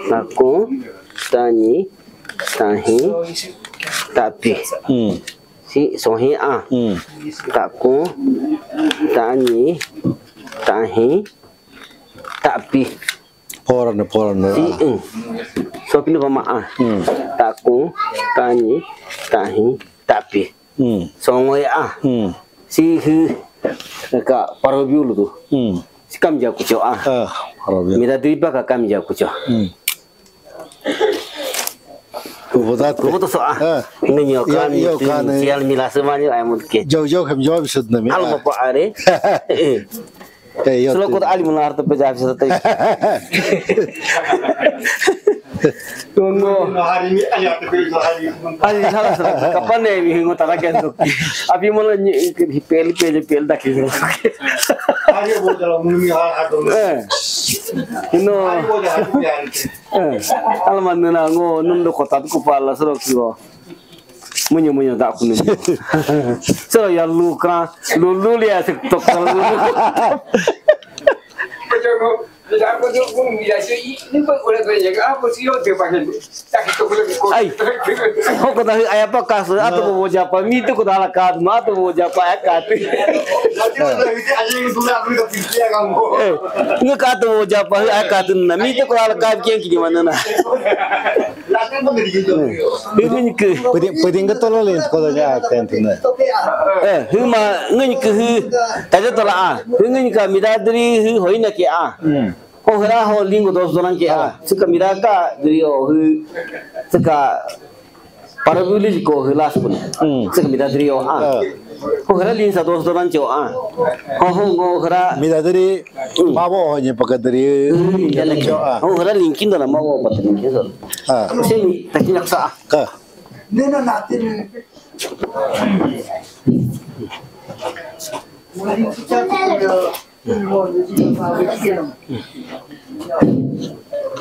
Takung, tanyi, tahi, tapi. Si sohi a. Takung, tanyi, tahi, tapi. Poran poran. Si eng. Sopi no pama a. Takung, tanyi, tahi, tapi. Songoi a. Si hi ka parobiulu tu. Si kam ja kucho a. Mida driba ka kam ja kucho. Kubutat. Kubutat so a. Ini nyokan. Sial mila semani ay mutke. Jauh-jauh kam jauh bisut nami. Alma pa are. Solo kota ali munar to peja bisa tai. Tungo. Hari ini ayat hari hari. Hari salah salah. Kapan ne mi ngo tara ken to. Abi mola ni pel pel pel daki. Hari bo jalo muni har har. Eh. No. Hari bo jalo. Eh. Alman na ngo num do kota ko pala solo kiwo. Munyo munyo da kunu. So ya luka lulu ya se tok lulu. Ai, hoko da aya pa kaso ato bo japa mi to ko da la kad ma to bo japa ya kad. Ngi ka to bo japa ya kad na mi to ko da la kad ken ki mana na. Hingin ke. Pwede pwede nga tolo le ko da ya tent na. Eh, hima ngin ke hi. Tajo tola a. Hingin ka midadri hi hoina ke a. Ho hera ho lingo dos donan ke a. Suka midaka dri o hi. Suka parabuli ko hi las pun. Suka midadri o a. Ho hera lin sa dos donan cho a. Ho ho ngo hera. Midadri mabo ho nye pakadri. Ho hera lin kin donan mabo patrin ke so. Sini takin yaksa. Ka. Nena natin.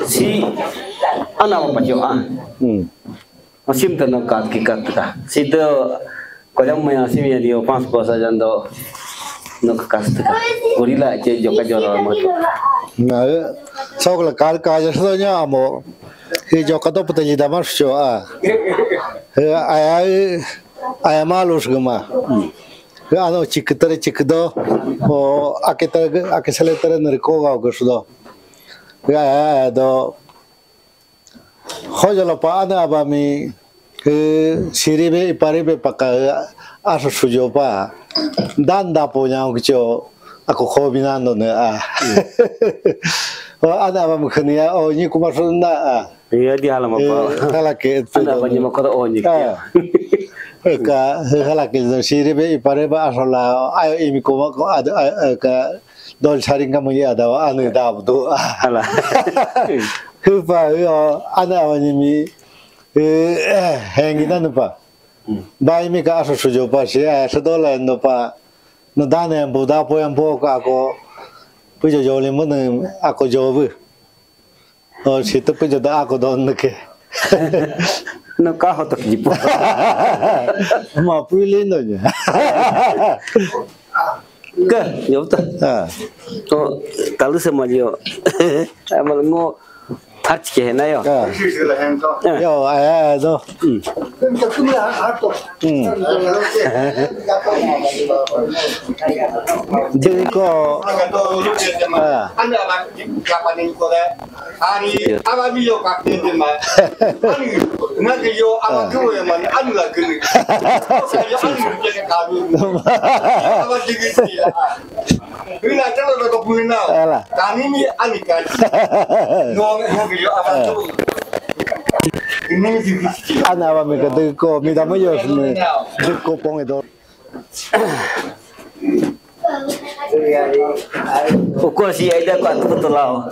Si ana wa pacho a. Asim ta no kat ki kat ka. Si to ko jam maya sim ya dio pas pas aja ndo no ka kas ka. Gorila che joka jora ma. Na sok la kar ka ja so nya amo. Hi joka to pata ji damar cho a. Hi aya aya malus gama. Hi ano chikitare chikdo. O akitare akisale tare nriko ga gusdo. Hi aya do. Hojalo pa ane abami ke siribe iparibe paka aso sujo pa dan dapo nyang kicho ako khobi nando ne a. O ane abami khania o ni kuma so na a. Iya di alam apa? Hala ke ane abami makoro o ni. Ka hala ke siribe iparibe aso la ayo imi kuma ko ada ka Dol saring kamu ya ada anu da abdu. Ala. Hupa yo ana wani mi eh hengi na nupa. Bai mi ka aso sujo pa si a so dola endo pa. No dane bu da po yang po ka ko. Pujo joli mo ne ako jobu. O si to pujo da ako don ke. No ka ho to ki po. Ma pui lindo nya. Ke, yo ta. Ah. To talu se ma yo. Amal ngo thach ke na yo. Ah. Yo aya do. Hmm. Jadi ko ah. Ani, ama mi yo ka kende ma. Ani, na ke yo ama tu ya man, ani la kende. Sa yo ani ke ka ka du. Ama de ke ya. Ina te lo ko pu na. Ala. Kani mi ani ka. No, no ke yo ama tu. Ini di. Ana ba mi ka de ko, mi da mo yo mi. De ko pon e do. Uko si aida kwa tuto lao.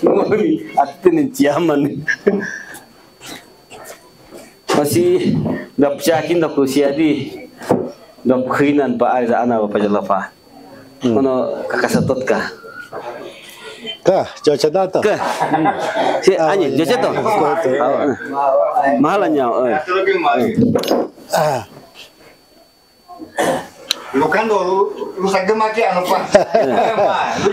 Ngoni atini chiaman. Masi dap chakin da kusi adi. Dap khinan pa ai da ana pa jalafa. Kono kakasatot ka. Ka, jocha data. Ka. Si ani jocha to. Mahala nyao. Ah. Lukando lu sagema ke ano pa.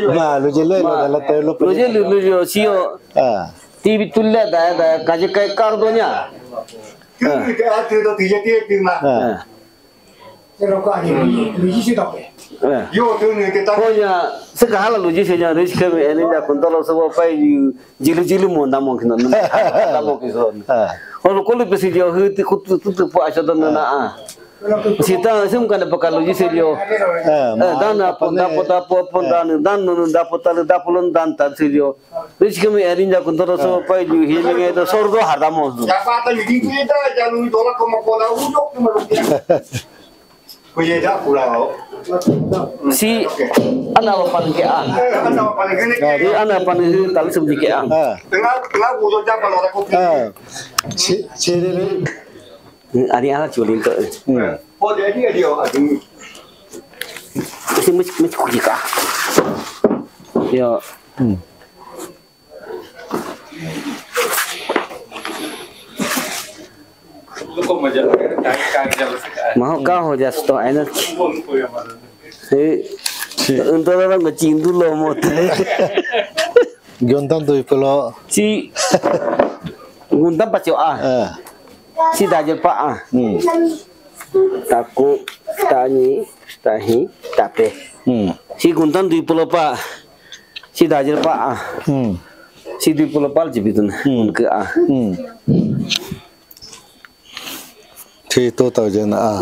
Ma, lu jelo lo dala te lu. Lu jelo lu yo sio. Ah. T V tulla da da kaje kai kardonya. Kiri ke ati do tije tije tima. Ah. Pero ko ani lu jisi to ke. Yo tu ni ke ta. Konya sekahala lu jisi nya risk kami eni da kontolo sabo pai jilu jilu mo ndamo kino ndamo kiso. Olo kolo pesi dio huti kutu tutu po aso dana na a. Sita sim kana pakalu ji serio. Dana po dapo dapo po dan dan nu dapo tal dapo lon dan tal serio. Rich kami erinja kuntoro so pai ju hi nge do sordo hardamo. Ya pata ni di kita jalu dola como poda ujo como lo que. Kuye da pula. Si ana wa pan ke a. Ana wa pan ke ne. Di ana pan ke tal sum di ke a. Tengah tengah ujo japa lo ko. Si si. Ani ala chulin to. Isi much much kuji ka. Yo. Maho ka ho jasto energy. Untuk orang kecil dulu mau. Guntan tu ipelo. Si guntan pacho a. Si dajer pa a. Taku, tani, tahi, tape. Si guntan dui pulo pa. Si dajer pa a. Si dui pulo pa jibitun. Ke a. Si tu tau jana a.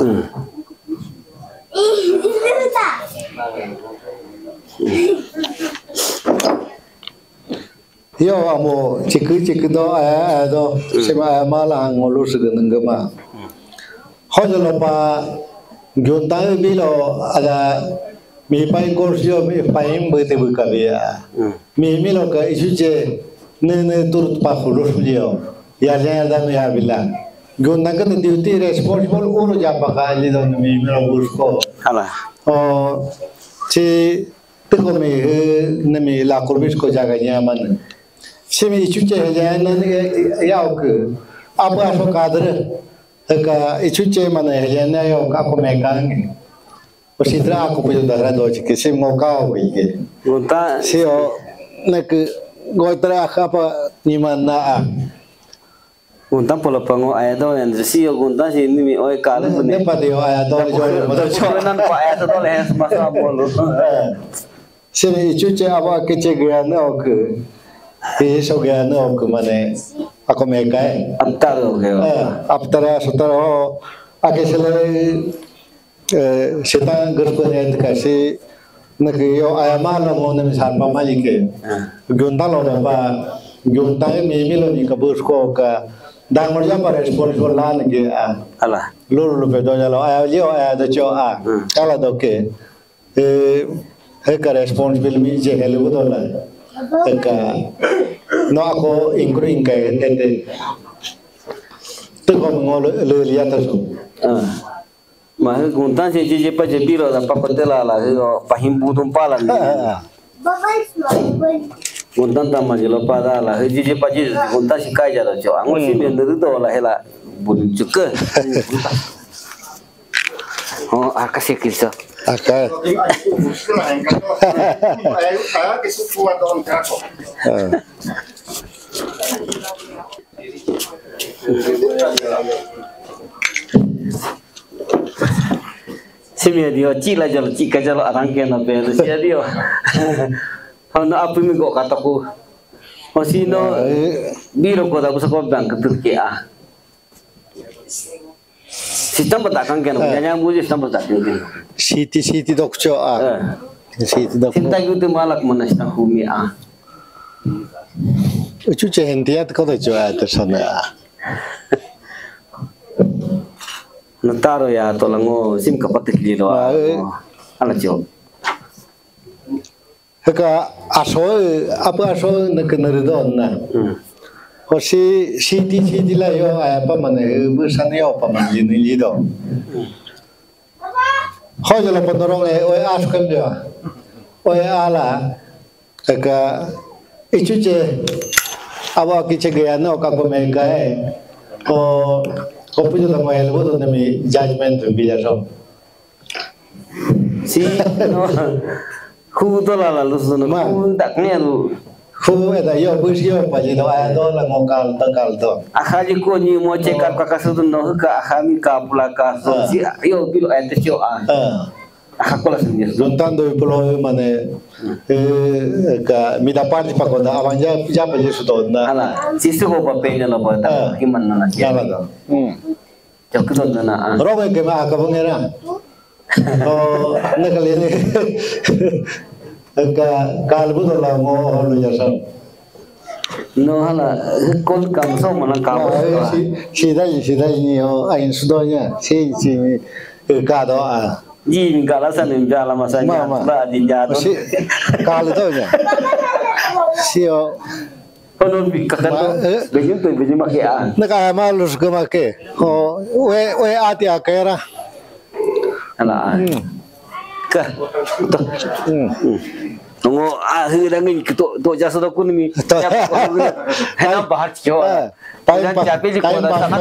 Yo amo chikui chikui do aya aya do sima aya ma la ngolu sege nengge ma. Hojo lo pa junta bilo ada mi pai korsio mi pai bete buka bia. Mi mi lo ka isu che ne ne turut pa khulus lio. Ya ya da mi ya bila. Junta ka duty responsible uro japa ka li do mi mi lo busko. Hala. O si Tiko mi nemi la kurbis ko jaga nyaman. Simi ichuche hejana ni yau ke. Apa aso kadre. Ka ichuche mana hejana yau ka ko mekang. Usitra aku pujo dara do chike sim ngo ka ho ike. Gunta si o nek goitra apa ni mana a. Guntan polo pango aya do yang si yo guntan si ni mi oi kale pun. Ne pati yo aya do jo motor cho. Nan pa aya do le es masa bolo. Sini ichuche aba keche gaya ne ok. Iso gaya ne ok mane ako mekai. Aptar ok. Aptara sutara ho ake sele Sita gerpene kasi nak yo ayama lo mo nem sarpa malike. Gunta lo dapa gunta mi mi lo ni kabus ko ka dangor ya pa responsible lan ke a. Ala. Lulu pedo ya lo aya yo aya da cho a. Kala doke. He ka responsible mi je hele budola. Ka no ako ingkru ingkai ete. Teko ngolo le liata so. Ma he guntan si jiji pa jebiro da pa kotela la he o pa himbu dum pala ni. Guntan tama jelo pa da la he jiji pa jiji guntan si kai jalo cho. Ango si mi ndu do la hela bun chuke. Oh, aka si kilso. Aka. Simi dio chi la jalo chi ka jalo arang ke na pe si dio. Hau na apu mi go kataku. Ho si no biro ko da busa ko bang ketur ke a. Sistem bata kan ke no, nyanya muji sistem bata kan ke. Siti siti dok cho a. Siti dok. Sinta yuti malak mana sita humi a. Uchu che hentia ko da cho a tersana a. Nataro ya tolango sim kapatik lilo a. Ala cho. Haka aso apa aso na kenari do na. Ho si siti siti la yo apa mana bu san yo apa mana ni lido. Ho jalo pondorong e oi aso kan dia. Oi ala ka ichuche awa kiche gaya no ka ko me ka e ko ko pujo da mo el bo do mi judgment bila so. Si no. Hu to la la lu su no. Hu da knya lu. Hu e da yo bu si yo pa ji do a do la mo kal to kal to. Aha ji ko ni mo che ka ka su no ka aha mi ka pula ka so si yo bi lo e te cho a. Aha ko la sin. Juntando y pulo mane eh ka mi da parte pa ko da avan ya ya pa ji su do na. Ala si su ho pa pe na lo pa da ki man na na. Ya la da. Hmm. Chok don na. Ro ke ma ka bungera. Oh, na kali ni. Ka kalbu to la mo lo ya sam. No hala kol kam so mana ka. Si si dai si dai ni ho ain sudonya. Si si ka do a. Ji ni kala sa ni jala masa ni. Ma ma. Ba di ja to. Si kal to nya. Si o. Kono bi kakando. Bejin to bejin make a. Na ka ma lus ke make. Ho we we ati akera. Ala. Ka. To. Ngo a hu dangi to to jasa to kunmi. Hena bahar cho. Pai pa chapi ji ko da sana.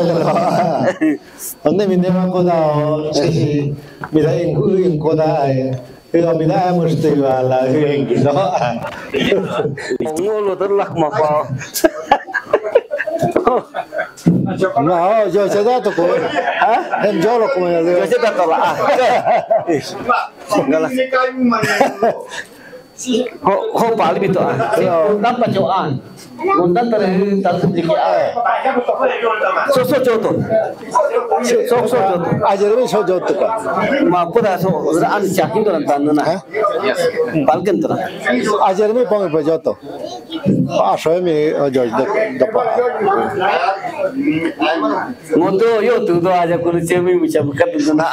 Onde mi nema ko da o si mi da inku inku da ai. Yo mi da mo este wala inku do. Ngo lo ter lak ma pa. No, yo se da to ko. Ha? Em yo lo ko yo. Yo se da to la. Ngala. Ho ho pali bito a. Napa cho a. Mondan tare tan public a. So so cho to. So so cho to. Ajar mi so cho to ka. Ma pura so an chakin to tan na. Balkan to. Ajar mi pang pa cho to. A so mi jo de pa. Moto yo tu do aja kunu chemi mucha bukat na.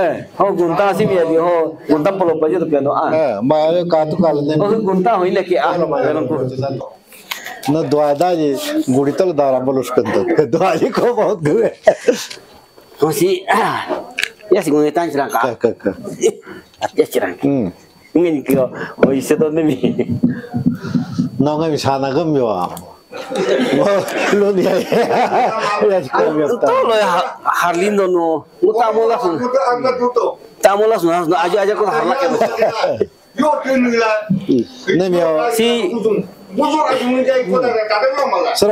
Eh, ho gunta si mi ho gunta polo pa yo to piano a. Eh, ma ka tu kal ne. Ho gunta ho ile ki a. Na dua da ji guri tal dara bolus kan to. Dua ji ko bahut gue. Ho si a. Ya si gunta tan chirang ka. Ka ka. Ya chirang. Hmm. Ngin kyo, o ise to ne mi. No ngai mi sana gam yo. Lo ni ya. Ya ko yo. To lo ya harlindo no. Uta mo la sun. Ta mo la sun, aja aja ko harla ke. Ne mi yo. Si.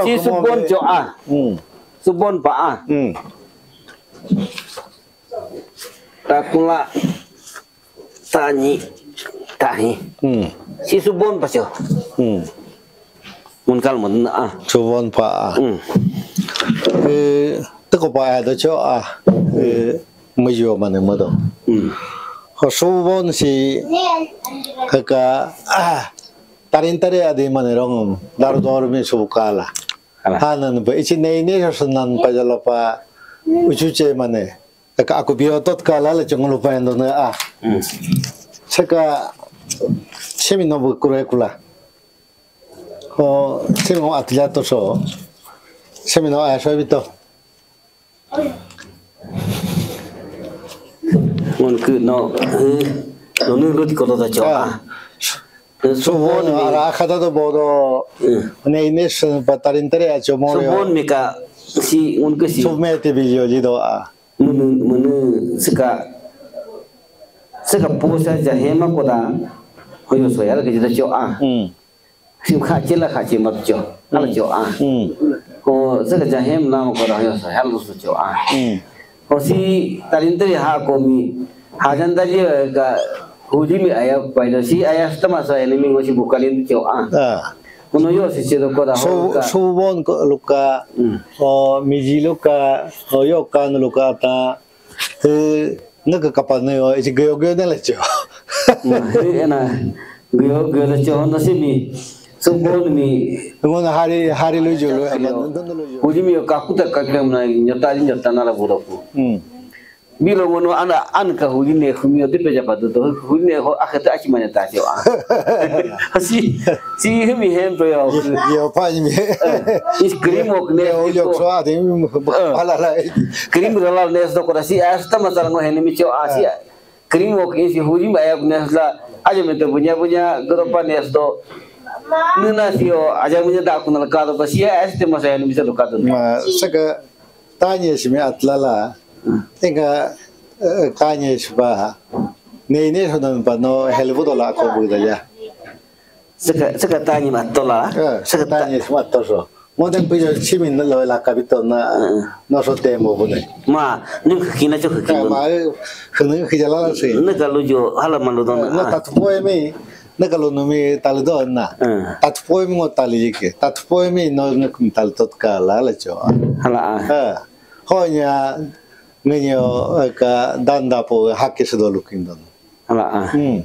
Si subon cho a. Hmm. Subon pa a. Hmm. Takula. Tani tahi. Hmm. Si subon pa sio. Hmm. Mun kal mun a. Subon pa a. Hmm. Eh, teko pa a do cho a. Eh, mayo mane mado. Hmm. Ho subon si kaka a. Tarin tare adi mane rong dar dor mi subkala. Hanan pa ichi nei nei so nan pa jalo pa uchuche mane. Ka aku bio tot ka la le chungulu pa endo na a. Seka semi no bu kure kula. O semi atilla to so. Semi no a so bito. Ngon ku no. No nu lut ko da cho a. Subon ara khata to bodo. Ne ne pa tarin tare a cho mo. Subon mi ka si ngon ku si. Submete bilio lido a. Munu munu sika sika pusa ja hema koda hoyo soya la kejita cho a. Hmm. Sim kha chela kha che mat cho. Ala cho a. Hmm. Ko sika ja hem lam koda hoyo soya la so cho a. Hmm. Ko si tarin tare ha ko mi hajan da je ka Hujimi aya paida si aya stama sa enemy ngo si bukalin cho a. Ah. Uno yo si sido koda so, ho ka. So bon ko luka. Mm. O miji luka, o yo kan luka ta. He, naka kapane o isi gyo gyo ne la cho. Ma, he na gyo gyo la cho no si mi. So bon mi. Ngo na hari hari lo jo lo. Hujimi yo kakuta kakam na nyota nyota na la buroku. Mm. Bilo ngono ana an ka huli ne khumi o de pe japa do do huli ne ho akhata achi manya ta jo a. Si si himi hem to yo. Yo pa ni mi. Is cream ok ne yo yo so a de mi pala la. Cream rala ne so ko si asta masala ngo hene mi cho a si. Cream ok si huli ma ya ne la aja me to bunya bunya gro pa ne do. Nuna si o aja munya da kunal ka do pa si asta masala ne mi sa do ka do. Ma saka tanya si mi atlala. Tenga kanye shiba. Nei ne so dan pa no helbu dola ko bu da ya. Saka saka tani ma tola. Saka tanye shiba to so. Mo den pi jo chimi no lo la kapito na no so te mo bu ne. Ma nim ka kina cho ka kina. Ma khunu khijala la si. Ne ka lu jo hala malu don. Na ta po mi. Na ka lo no mi tali do na. Tat po mi ngo tali ke. Tat po mi no ne kum tali tot ka la la cho. Hala a. Ho nya ngenyo ka danda po hakis do lukin don. Hala a. Hmm.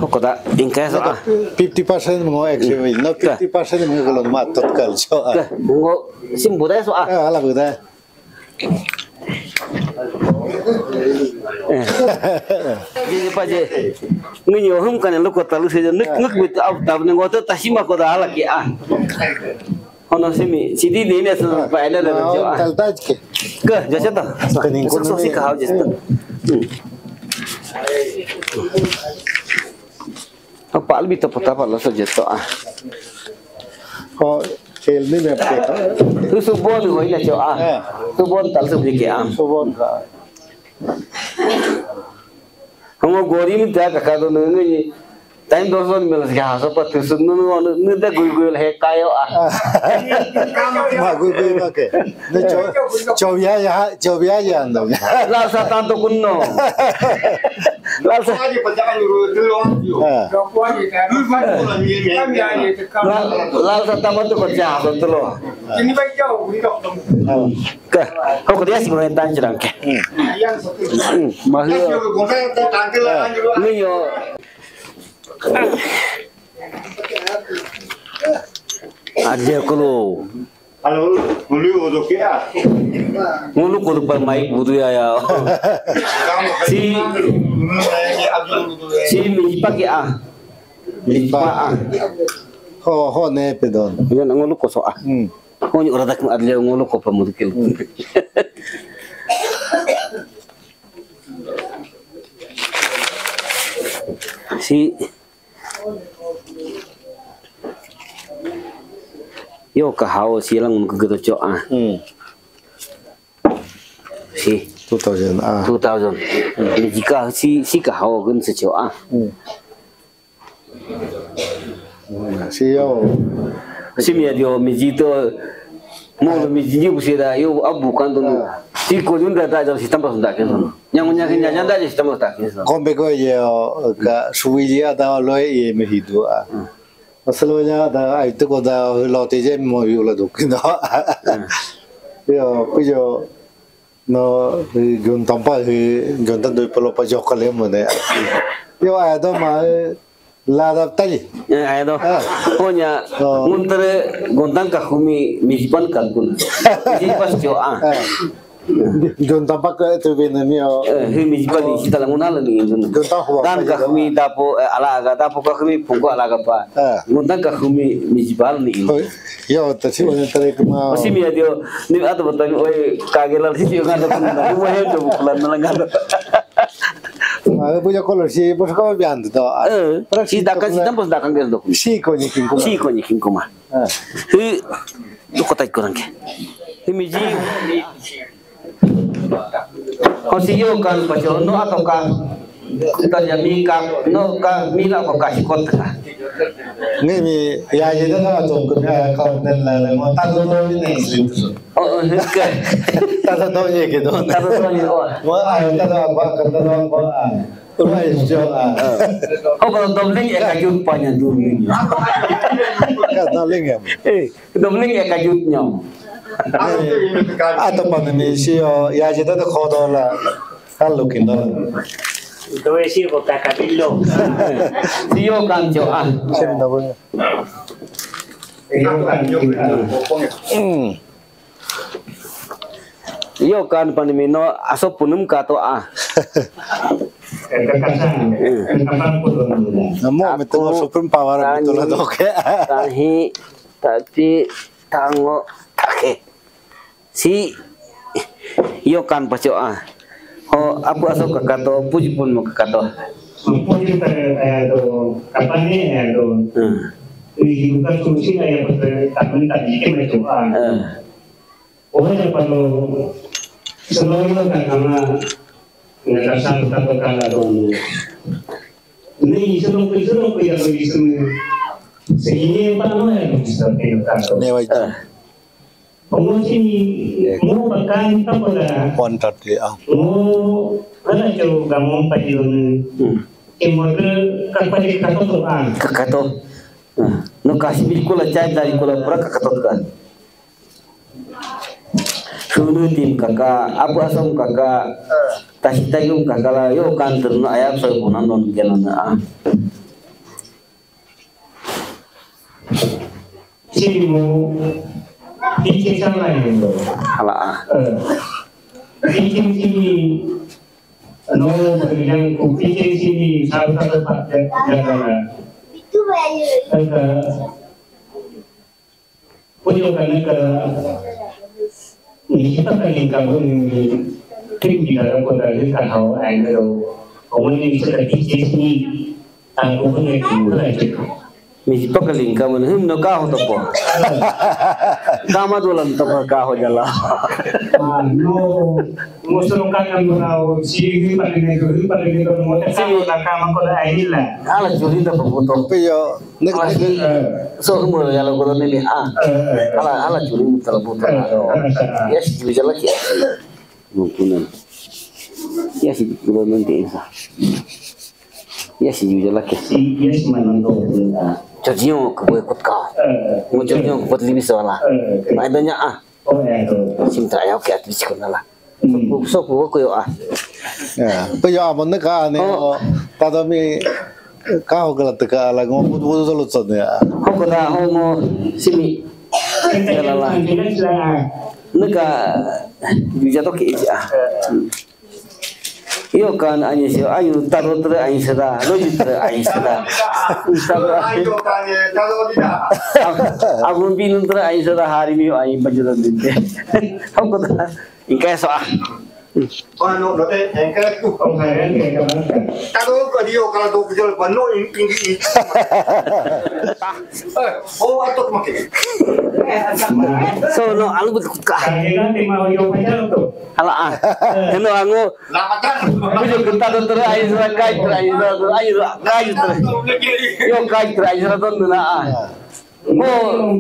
Hokoda inka so a. Fifty percent ngo ex mi. No fifty percent ngo ka lo ma tot ka cho a. Ngo sim buda so a. Hala buda. Jadi paje ngi yo hum kan lo ko talu se nuk nuk bit ab tab ne ngoto tashima ko da hala ki a. Hono simi sidi de ne so pa ene da jo a. Tal taj ke. Ke jo chata. Kaning ko so si ka hau jesta. Apa lebih tepat apa lo saja to a. Ko kel ni me pe. Tu subon ko ina cho a. Subon tal sub ke a. Subon ka. Hamo gori mi ta ka ka do ni. Time do son mil ga so pa tu sun nu nu da gui gui he kayo a. Ma gui gui ma ke. Ne cho cho ya ya cho ya ya ando. La sa tanto kun no. La sa. Lal sa tama tu ko cha so tu lo. Ka ho ko dia si mo tan chirang ke. Ma hu. Ni yo. Aje ko lo. Ngulu ko do pa mai budu ya ya. Si si mi pa ke a. Mi pa a. Ho ho ne pe don. Ya na ngulu ko so a. Hmm. Ho ni ora dak adle ngulu ko pa mudu ke. Si Yo ka hao si lang mun ka cho a. Hmm. Si two thousand a. Two thousand. Ni jika si si ka hao gun se cho a. Hmm. Si yo. Si mi dio mi jito. Mo mi jito bu si da yo abu kan tu. Si ko yun da da si tamba sunda ke. Nyang nyang nyang da si tamba sunda ke. Kombe ko ye ka suwi ya da lo ye mi hidu a. Asal nya da ai tu ko da lo te je mo yu la du kin da. Yo ku yo no gun tam pa gun tan do pa lo pa jo ka le mo ne. Yo ai do ma la da ta ji. Ai do. Ko nya ngun tere gun tan ka khumi mi pan kan kun. Ji pas jo a. Jon tampak ke tu bin ni o. Himi jibal ni sita la ngunal ni injun. Jon tak huwa. Dan ka humi dapo ala aga dapo ka humi pungko ala aga pa. Ngundan ka humi mi jibal ni injun. Yo ta si wani tare kuma. Si mi adio ni ato batami oi kagela si yo ngada kuma. Mo hem to bukulan na ngada. Ada punya kolor si bos ko bian to. Si dakan si tampos dakan ke do. Si ko ni kin kuma. Si ko ni kin kuma. Hi. Duko tai kurang ke. Hi miji. Ho si yo kan pacho no ato kan. Tanya mi ka, no ka, mi la ko ka shi kot ka. Ngi mi, ya ye da ka to ko ya ka den la la mo ta do do ni ne. Oh, oh, ke. Ta do do ye ke do. Ta do do ni, oh. Mo a ta do ba ka ta do ba a. Ura is jo a. Oh, ko do ni e ka ju pa nya du ni. Ka na ling ya. Eh, do ni e ka ju nyom. Ato pa ni si yo, ya ye da ko do la. Hello, Kindle. Itu sih kok kakak bilo. Sio kan jo ah. Sino na ba? Hmm. Iyo kan panimino aso punum kato ah. Namo mito no super power mito la doke. Tahi, tati, tango, take. Si iyo kan pacho ah. Ho apu aso kakato, puji pun mo kakato. Puji ta eh do kapane eh do. Hmm. Ni bukan solusi na ya pata tapan tadi ke me to ah. Eh. Oh ya pano selalu ka kama na kasar ta to kala do. Ni selalu ko selalu ko ya ko isu. Sini pa no ya ko isu ta to. Ne wa. Eh. Omo sini mo pakan ta ko da. One thirty ah. Mo ala cho gamon pa di don. Hmm. Ke mo ke ka pa di ka to to ah. Kakato. Ah, no kasi bilkul chai dari kula pura kakato kan. Sunu tim kaka, apu asom kaka, tasi tayum kaka la yo kan terno ayap sa kunan don kenan ah. Sini mo, ike sana yo. Ala ah. Eh, ike sini, no, yang ku ike sini, salah satu pak jaga. Kaka, punya kana ka, ni kita kan yang kamu ni, tim di dalam kota ni ka hau ai na do. Kamu ni bisa ka ike sini, tangku punya tu lah cek. Mi si paka lingka man him no ka ho to po. Kama dolan to pa ka ho jala. Ah, no, mo so ka kan na o si hi pa ne ko hi pa ne ko mo ta ka na kama ko da ai la. Ala juri da pa puto. Pe yo, ne Ala juri. So him ya la ko ne ni ah. Ala ala juri ta la puto. Yes, juri jala ki. Mungkin. Yes, juri nanti sa. Yes, juri jala ki. Yes, mana tu. Jadi yo ko ko ka. Mo jadi yo ko libi sa la. Mai danya ah. Sim tra yo ki at least ko na la. So ko ko yo ah. Ya, pe yo amo ne ka ne o ta do mi ka ho ka la ta ka la ngo bu bu lo tso ne ah. Ho ko da ho mo simi. Ya la la. Ne ka ya to ki ah. Iyo kan anyi si ayu taro tre anyi sera, loji tre anyi sera. Taro agun bin tre anyi sera hari mi anyi pajuran dinte. Hoko ta ingkai so ah. Ano no te engka tu kong haren ke. Taro ko dio kala to kujol bano in in. Oh ato make. So no alu betul ka. Kaya nanti mau yo pacar tu. Ala ah. Heno ango. Lapatan. Bujo kenta to tere ai sera kai tere ai sera to ai sera kai tere. Yo kai tere ai sera to na ah. Oh.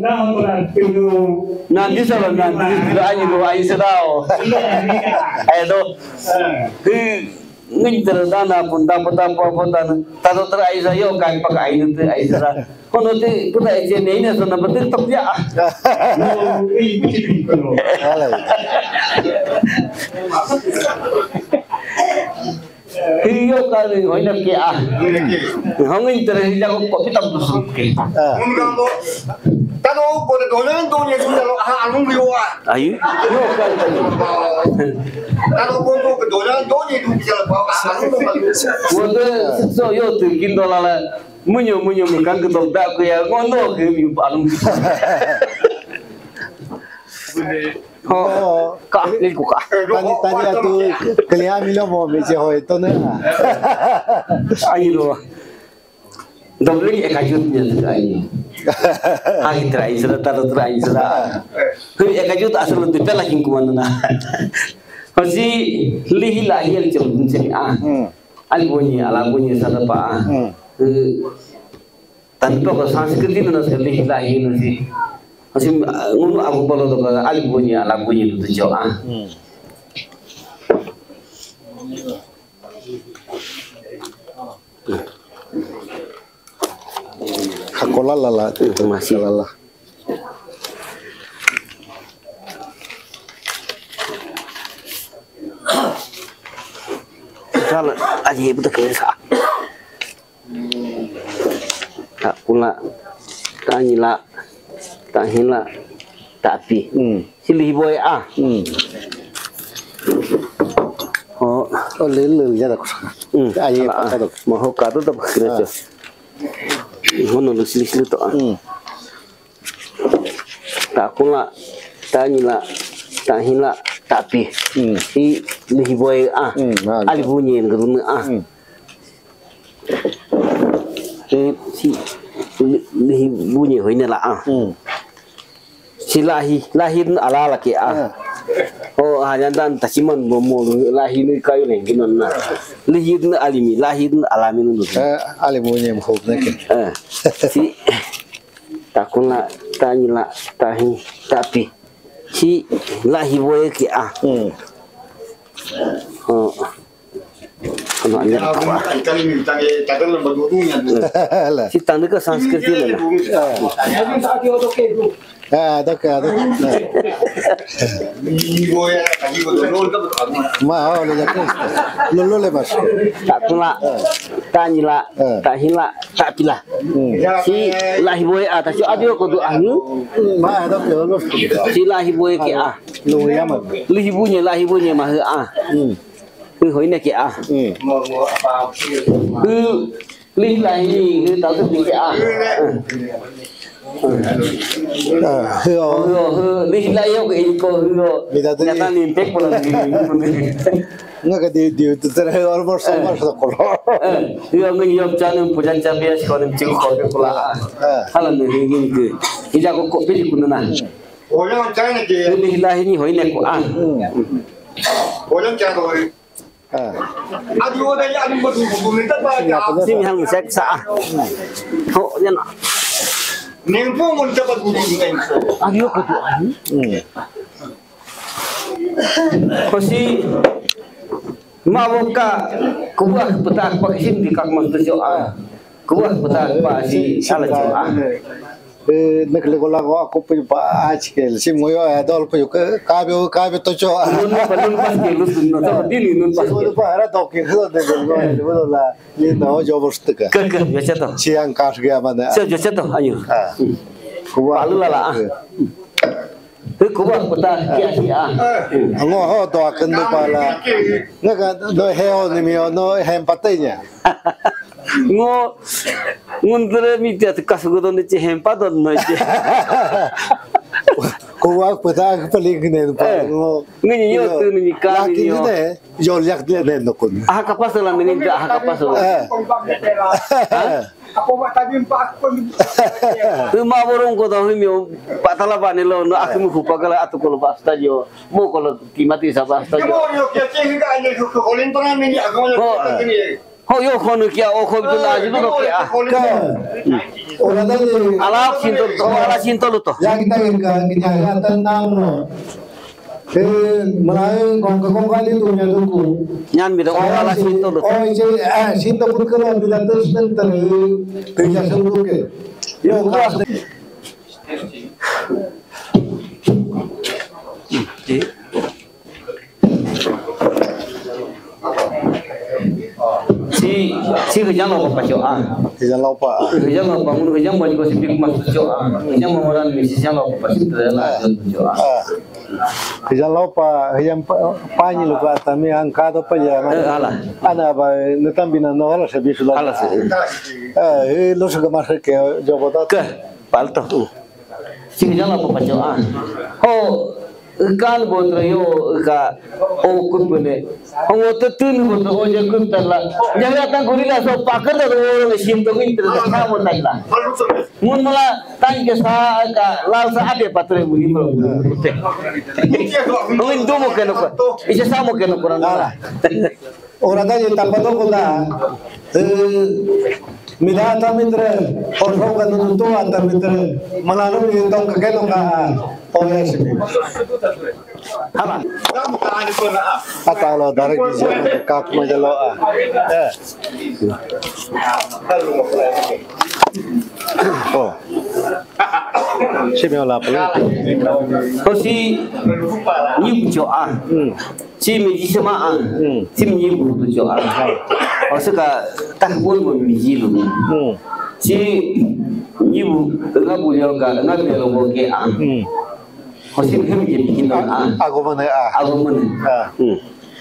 Nanti sera nanti tere ai lo ai sera o. Ai do. Hi ngin tere dana pun dapat apa apa dana. Tato tere ai sera yo kai pakai ai tere ai sera. Kono te puta e je nei na sona bate tok ya. Alai. Hiyo ka ni hoina ke ah. Hong interest ya ko kopi tam tu ke. Tano ko de donan donya tu lo ha anu yo ah. Ayu. Yo ka. Tano ko ko donan donya tu lo ha anu. Wonde so yo tu kindo la la. Munyo munyo mi kan ketok dak ku ya ngono ke mi balung. Oh, ka ni ku ka. Tani tani atu kelia mi lo mo mi se hoi to na. Ai lo. Doble e kajut nya tu ai. Ai trai sera taro trai sera. Hui e kajut asal tu pela king kumana na. Pasi lihi lahir jom sini ah. Alibunyi, alabunyi, sadapa. Hmm. Eh, tanpa ko Sanskrit itu nasi lihi lahi nasi. Asim, eh, ngunu aku kalau tu kalau alibunyi, alabunyi itu jo, ah. Hmm. Hakola lala, masih lala. Kalau aja betul kesa. Tak pula, tak nyila, tak hila, tapi. Hmm. Silih boy ah. Hmm. Oh, oh, lele ya dah kusah. Hmm. Aja apa tu? Mau kata tu apa kira tu? Hono lu silih silih tu ah. Hmm. Tak kula, tak nyila, tak hila, tapi. Hmm. Si lihi boy ah. Hmm, nah, alibunyi ngeruna ah. Hmm. Si, si li-, lihi bunyi hoine la ah. Hmm. Si lahi, lahi alala ke ah. Hmm. Oh, hanya dan tasiman bomo lahi ni kayu ni ginon na. Lihi alimi, lahi alami nu. Eh, alibunyi mhub na ke. Eh. Si takuna, tanyila, tahi, tapi. Si lahi boy ke ah. Hmm. Oh. Kono anya. Si tanda ke Sanskrit ni lah. Ah, tak ada. Ma, oh, le jaku. Lolo le mas. Takuna, tanyila, tahila, tapila. Hmm. Si lahi boy ah, tasi adio ko du anu. Ma, ada ke lolo. Si lahi boy ke ah. Lo yaman. Lihi bunyi, lahi bunyi mah ah. Hmm. Hu hoine ke ah. Hmm. Hu lihi lahi ni, hu tau tu ke ah. Ah, hu. Hu, hu, lihi lahi ke ko hu. Nyata ni pek pula ni. Nga ka di, di, tu tere almost, almost ko. Hu ngi yom chanum pujan chabias ko ni chiu ko pe pula. Hala ni ngi ngi. Ija ko ko pe kununa. Oyo chana ke. Lihi lahi ni hoine ko ah. Oyo chana ko. Ah. Sini hang sek sa. Ho, yan. Nengpo mun dapat butuh nengpo. Adio ko tu. Hmm. Kosi mawoka kuah petak pak sim di kak mas tu ah. Kuah petak pak si salah jo ah. Eh, nak le gola ko aku pe pa achikel sim ngoyo adol pe ke kabio kabio to cho. Nun pa nun pas ke lu sun no to dili nun pas. Sim pa ara to ke so de de la ni no jo bostka. Ke ke biasa to. Siang kas ge mana. Siang biasa to ayo. Ah. Kuwa palu lala ah. Ke kuwa peta kia si ah. Ngo ho to akan do pala. Nga ka do heo ni mi no hem patenya. Ngo ngun tere mi tia te kasu godo ne che hem pa don no che. Kuwa peta paling ne pa ngo. Ngi yo tu ni ka ni yo. Yo liak dia ne no kun. Aha kapas la ni ni aha kapas la. Eh. Aku mak tadi empat aku pun. Tu ma borong ko tahu mi patala ba ne lo no aku mu pa kala atu ko ba stadio mo ko lo timati sa ba stadio. Mo yo ke che ga ne ko ko lin pa ni aku mo. Ho yo ko no kia o ko tu na ji no kia. Ka. Ora da ni. Ala sinto to, ala sinto lo to. Ya kita kan kita ya tan nam no. Eh, malai kong ka kong kali tu nya tu ku. Nyan mi da o ala sinto lo. Oh, je, eh, sinto ku ke lo mi da tu sen ter. Te ya sen ku ke. Yo ka. Si, si hejang lo pa cho ah. Hejang lo pa. Hejang lo pa, mun hejang ba ko si pik mas cho ah. Hejang mo ran mi si hejang lo pa si te la cho ah. Hejang lo pa, hejang pa ni lo ka ta mi ang ka to pa ya. Eh, ala. Ana ba ne tam bina no ala se bisu la. Ala se. Eh, lo se ka mas ke yo bota. Ke, palto. Sing jala pa pacho ah. Ho kan bondro yo ka o kun bene. Ho to tun bondro o je kun tala. Jaga tang gurila so pakar da o le sim to kin tala ka mo tala. Mun mala tang ke sa ka lal sa ade patre muni mo. Mun do mo ke no ko. Ise sa mo ke no ko na. Ora da ye tapa do ko da. Eh, mida tamitre, orso ka no to tamitre. Malano ye tong ka ke no ka. O ya simi. Hala. Atalo darak di jana kak majalo a. Eh. Oh. Simi ola pala. Ko si ni cho a. Hmm. Si mi ji sama a. Hmm. Si mi ni bu tu cho a. O se ka ta bu mo mi ji lu. Hmm. Si ni bu nga bu yo ka nga be lo bo ke a. Hmm. O si mi ji ki no a. A go mo ne a. A go mo ne. A. Hmm.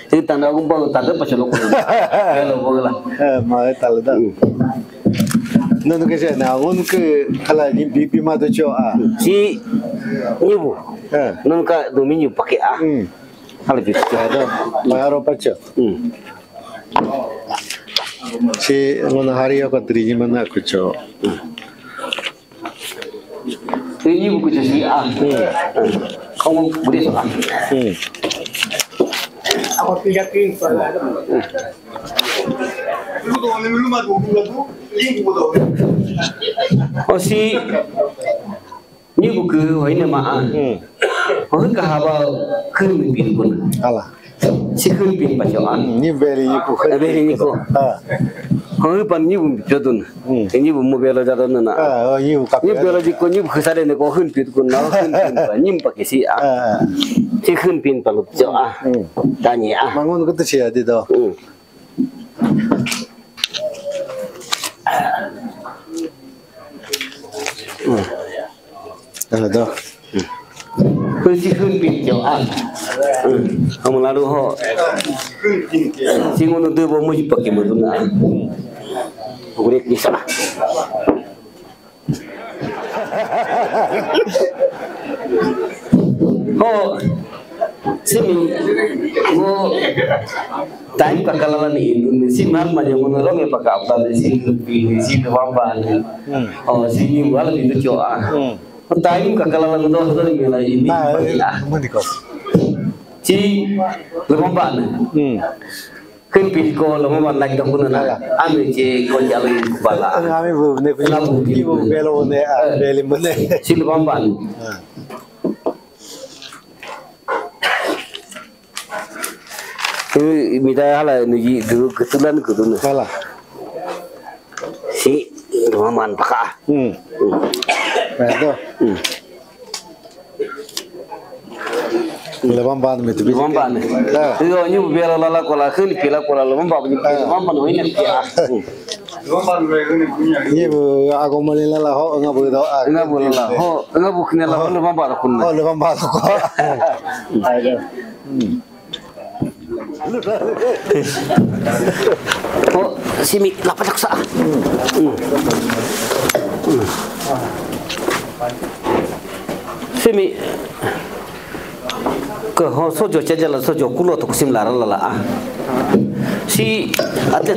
Si tanda ko ba ta de pa chalo ko. Be lo bo la. Eh, ma ta le da. Hmm. No, no ke se na un ke ala ni bi bi ma do cho a. Si ni bu. Eh. No ka do mi ni pa ke a. Hmm. Hala bitu. Ada, mayaro pacha. Hmm. Si ngona hari ako triji mana kucho. Ini buku cuci ah. Hmm. Kamu boleh soal. Hmm. Aku tidak kiri pada. Oh si. Ni bu ke hoi ne ma a. Hmm. Hoi ka ha ba khun mi pin kun. Ala. Si khun pin pa cho a. Hmm, ni beli ni ku. Eh, beli ni ku. Ha. Hoi pan ni bu cho dun. Hmm. Ni bu mo belo ja dun na. Ah, oh, ni bu ka. Ni belo ji ko ni bu khusare ne ko khun pin kun na khun pin pa ni pa ke si a. Ah. Si khun pin pa lu cho a. Hmm. Da ni a. Mangun ko tu si a di do. Hmm. Ada dah. Kau si khun pin cho a. Kamu lalu ho. Si ngunu tu bo muji pakai madu na. Aku dia kisah. Ho, simi, ho, time ka kalala ni, si man ma yo no lo me pa ka pa si, si, si, wamba ni. Hmm. Oh, si ni wala ni cho a. Hmm. Time ka kalala no do ni la ini. Ah, ya. Mo di ko. Si, wamba ni. Hmm. Khun pin ko lo ma like da kun na. Ala. Ami je ko jalo bala. Ami bu ne ku. Ami bu ki bu belo ne a, eh, beli mo ne. Si lo bamban. Ah. Ini mida hala ni ji du ketulan kudu na. Ala. Si lo bamban paka. Hmm. Hmm. Betul. Lebam ban mi tu. Lebam ban. Iyo, ni bu bela lala kola, khun pila kola, lebam ban ni. Lebam ban ni kia. Ni bu aku mali lala ho, nga bu do. Nga bu lala ho, nga bu kine lala ho, lebam ban kun. Ho, lebam ban ko. Ayo. Hmm. Oh, simi, lapa nak sa. Hmm. Hmm. Simi. Ke ho sojo chaja la sojo kulo to kusim la la la a. Si ate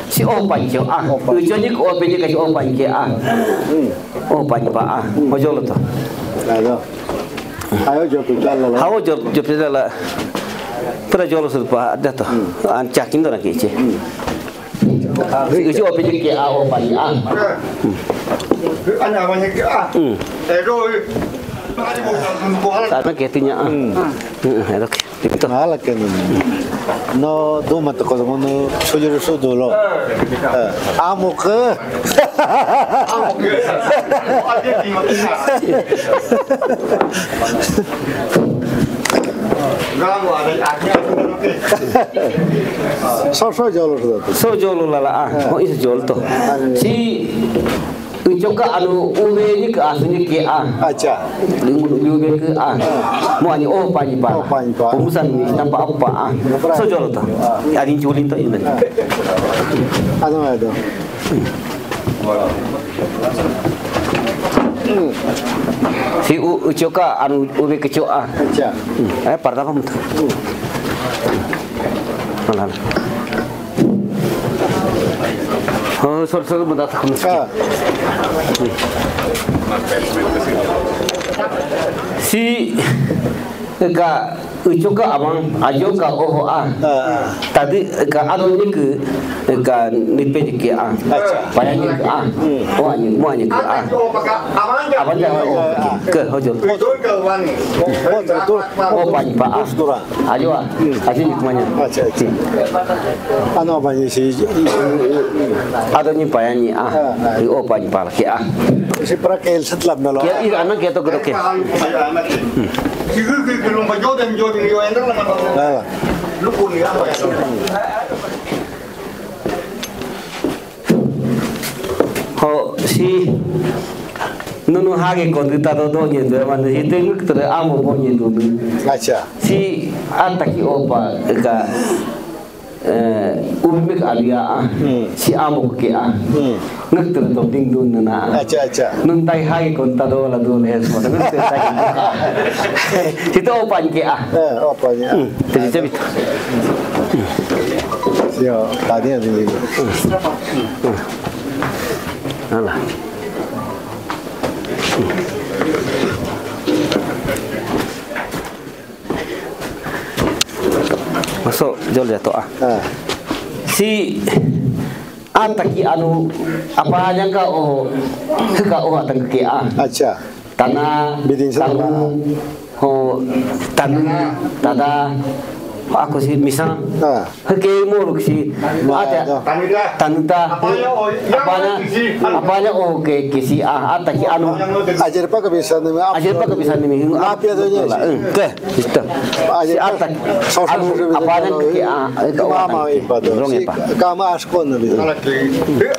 si o pancho a. Ujo ni ko pe ni ka si o pancho a. Hmm. O pancho pa a. Ho jolo to. Ayo. Ayo jo pe la la. Hawo jo jo pe la. Pra jolo sur pa da to. Hmm. An chakin do na ke che. Hmm. Uji opi ke a o pani a. Ana wanya ke a. Hmm. Edo. Sana ke tinya a. Hmm. Hmm, edo ke. Itu. Ala ke no. No, do ma to ko no, sojo so do lo. Eh, amo ke. Amo ke. So so jolo so. So jolo la la a. Mo is jolo to. Si uchoka anu uwe ni ka asu ni ke a. Acha. Lingu uwe ke a. Mo ani o pani pa. O pani pa. Umusan ni tampa apa a. So jolo to. Ani julin to ini. Ano ado. Si u uchoka anu uwe ke cho a. Acha. Eh, parda pa mutu. Malah. Oh, sor sor muda tak mutu. Si ka Ucu ka abang, ajo ka oho a. Ah. Tadi ka ado ni ke, ka nipe ni ke a. Acha. Paya ni ke a. Hmm. Oh ni, mo ni ke a. Abang dah oho ke, ke hojo. Betul ke wani? Oh, betul. Oh, pan pa a. Terus kurang. Ajo a. Hmm. Ajo ni kumanya. Acha, acha. Hmm. Ano abang ni si. Ado ni paya ni a. Ah, ah. Oh, pan pa ke a. Si para ke el setlam na lo. Ke i anak ke to gedo ke. Ho si nunu hage kondu tado do nyedu manu hiteng tere amo bo nyedu. Acha. Si anta ki opa ka. Eh, umi ka alia a. Hmm. Si amo ke a. Hmm. Ngek tu to ding dun na. Acha, acha. Nun tai hai kon ta do la do le so. Ngek tu tai. Kita opan ke a. Eh, opan ya. Hmm. Jadi jadi. Yo, tadi ada ni. Alah. Masuk jol jatuh ah. Ah. Si anta ki anu apa yang ka oh ka oh atang ke ah. Acha. Tanah bidin tanah ho tanah tada aku si misal. Ah. Heke moruk si ata tanuta apanya apanya oh ke kisi ah ata ki anu ajar pa kabisa ni ajar pa kabisa ni mi api ada ni ke kita si ata anu apanya ke ah mama ipa do si kama askon ni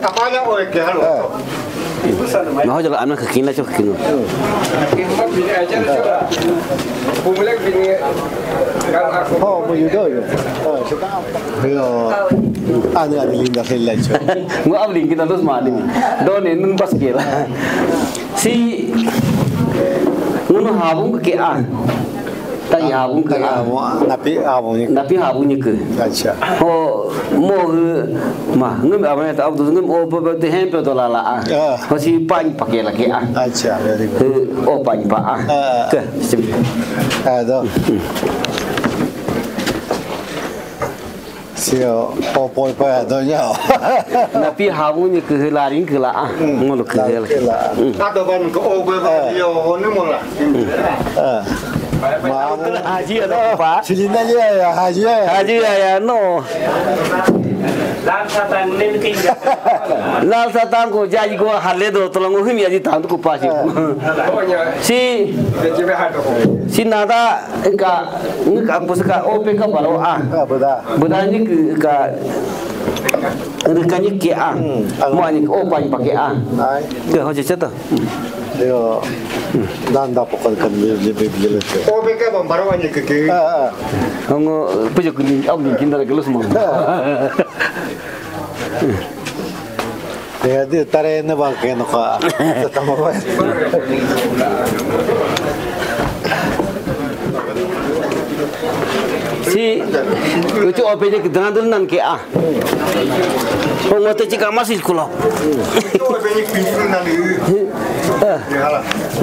apanya oh ke halo. Nah, jala anak kekina cok kekina. Oh, mau yudo ya. Oh, suka apa? Yo, anu ada linda sila cok. Ngu abling kita terus mani. Doni nun pas kira. Si ngunu habung ke a. Tagi habung ke a. Napi habung ni. Napi habung ni ke. Acha. Ho mo ma ngem abang ta abdu ngem o pa te hem pe to la la a. Ho si pan pa ke la ke a. Acha, very good. O pan pa a. Ke sim. Ah, do. Sio, popoi pa donya. Napi hamu ni ke laring ke la ah. Ngulu ke la. Ada ban ke obe ba yo ni mula. Mamu haji ada pa. Silina dia ya haji ya. Haji ya ya no. Lal satan ko jaji ko hale do tolong him ya di tantu ko pasi. Si si nada ka Ngi ka pusaka ope ka baro a. Beda. Beda ni ke ka reka ni ke a. Mo ni opa ni pake a. Ke ho cece to. Yo. Danda pokon kan beli beli beli. Ope ka baro ni ke ke. Ngo pujo kuni au ni kinda ke lu semua. Ya, di tare ne ba ke no ka. Tama ba. Si ucu ope je ke drandul nan ke a. Ho ngote cika masih kula.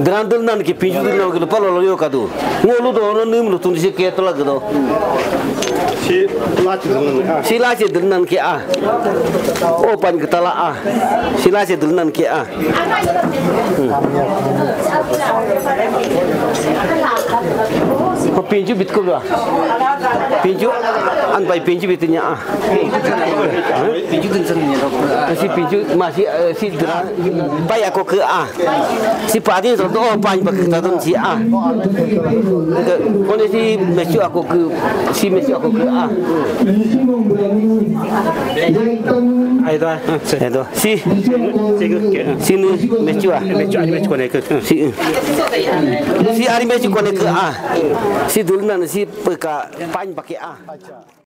Drandul nan ke pinju nan ke palo lo yo kadu. Ngolu do no nim lu tun si ke tala gdo. Si lachi dil nan ke a. O pan ke tala a. Si lachi dil nan ke a. Pinju bit ko ba. Pinju an bai pinju bit nya a. Pinju dil san nya. Si pinju masih si dra bai ako ke a. Si padi to do pan ba kita dun si a. Kone si mesu ako ke si mesu ako ke a. Ai do. Ai do. Si si ni mesu a. Mesu a mesu kone ke. Si si ari mesu kone ke a. Si dulnan si ka pan ba ke a.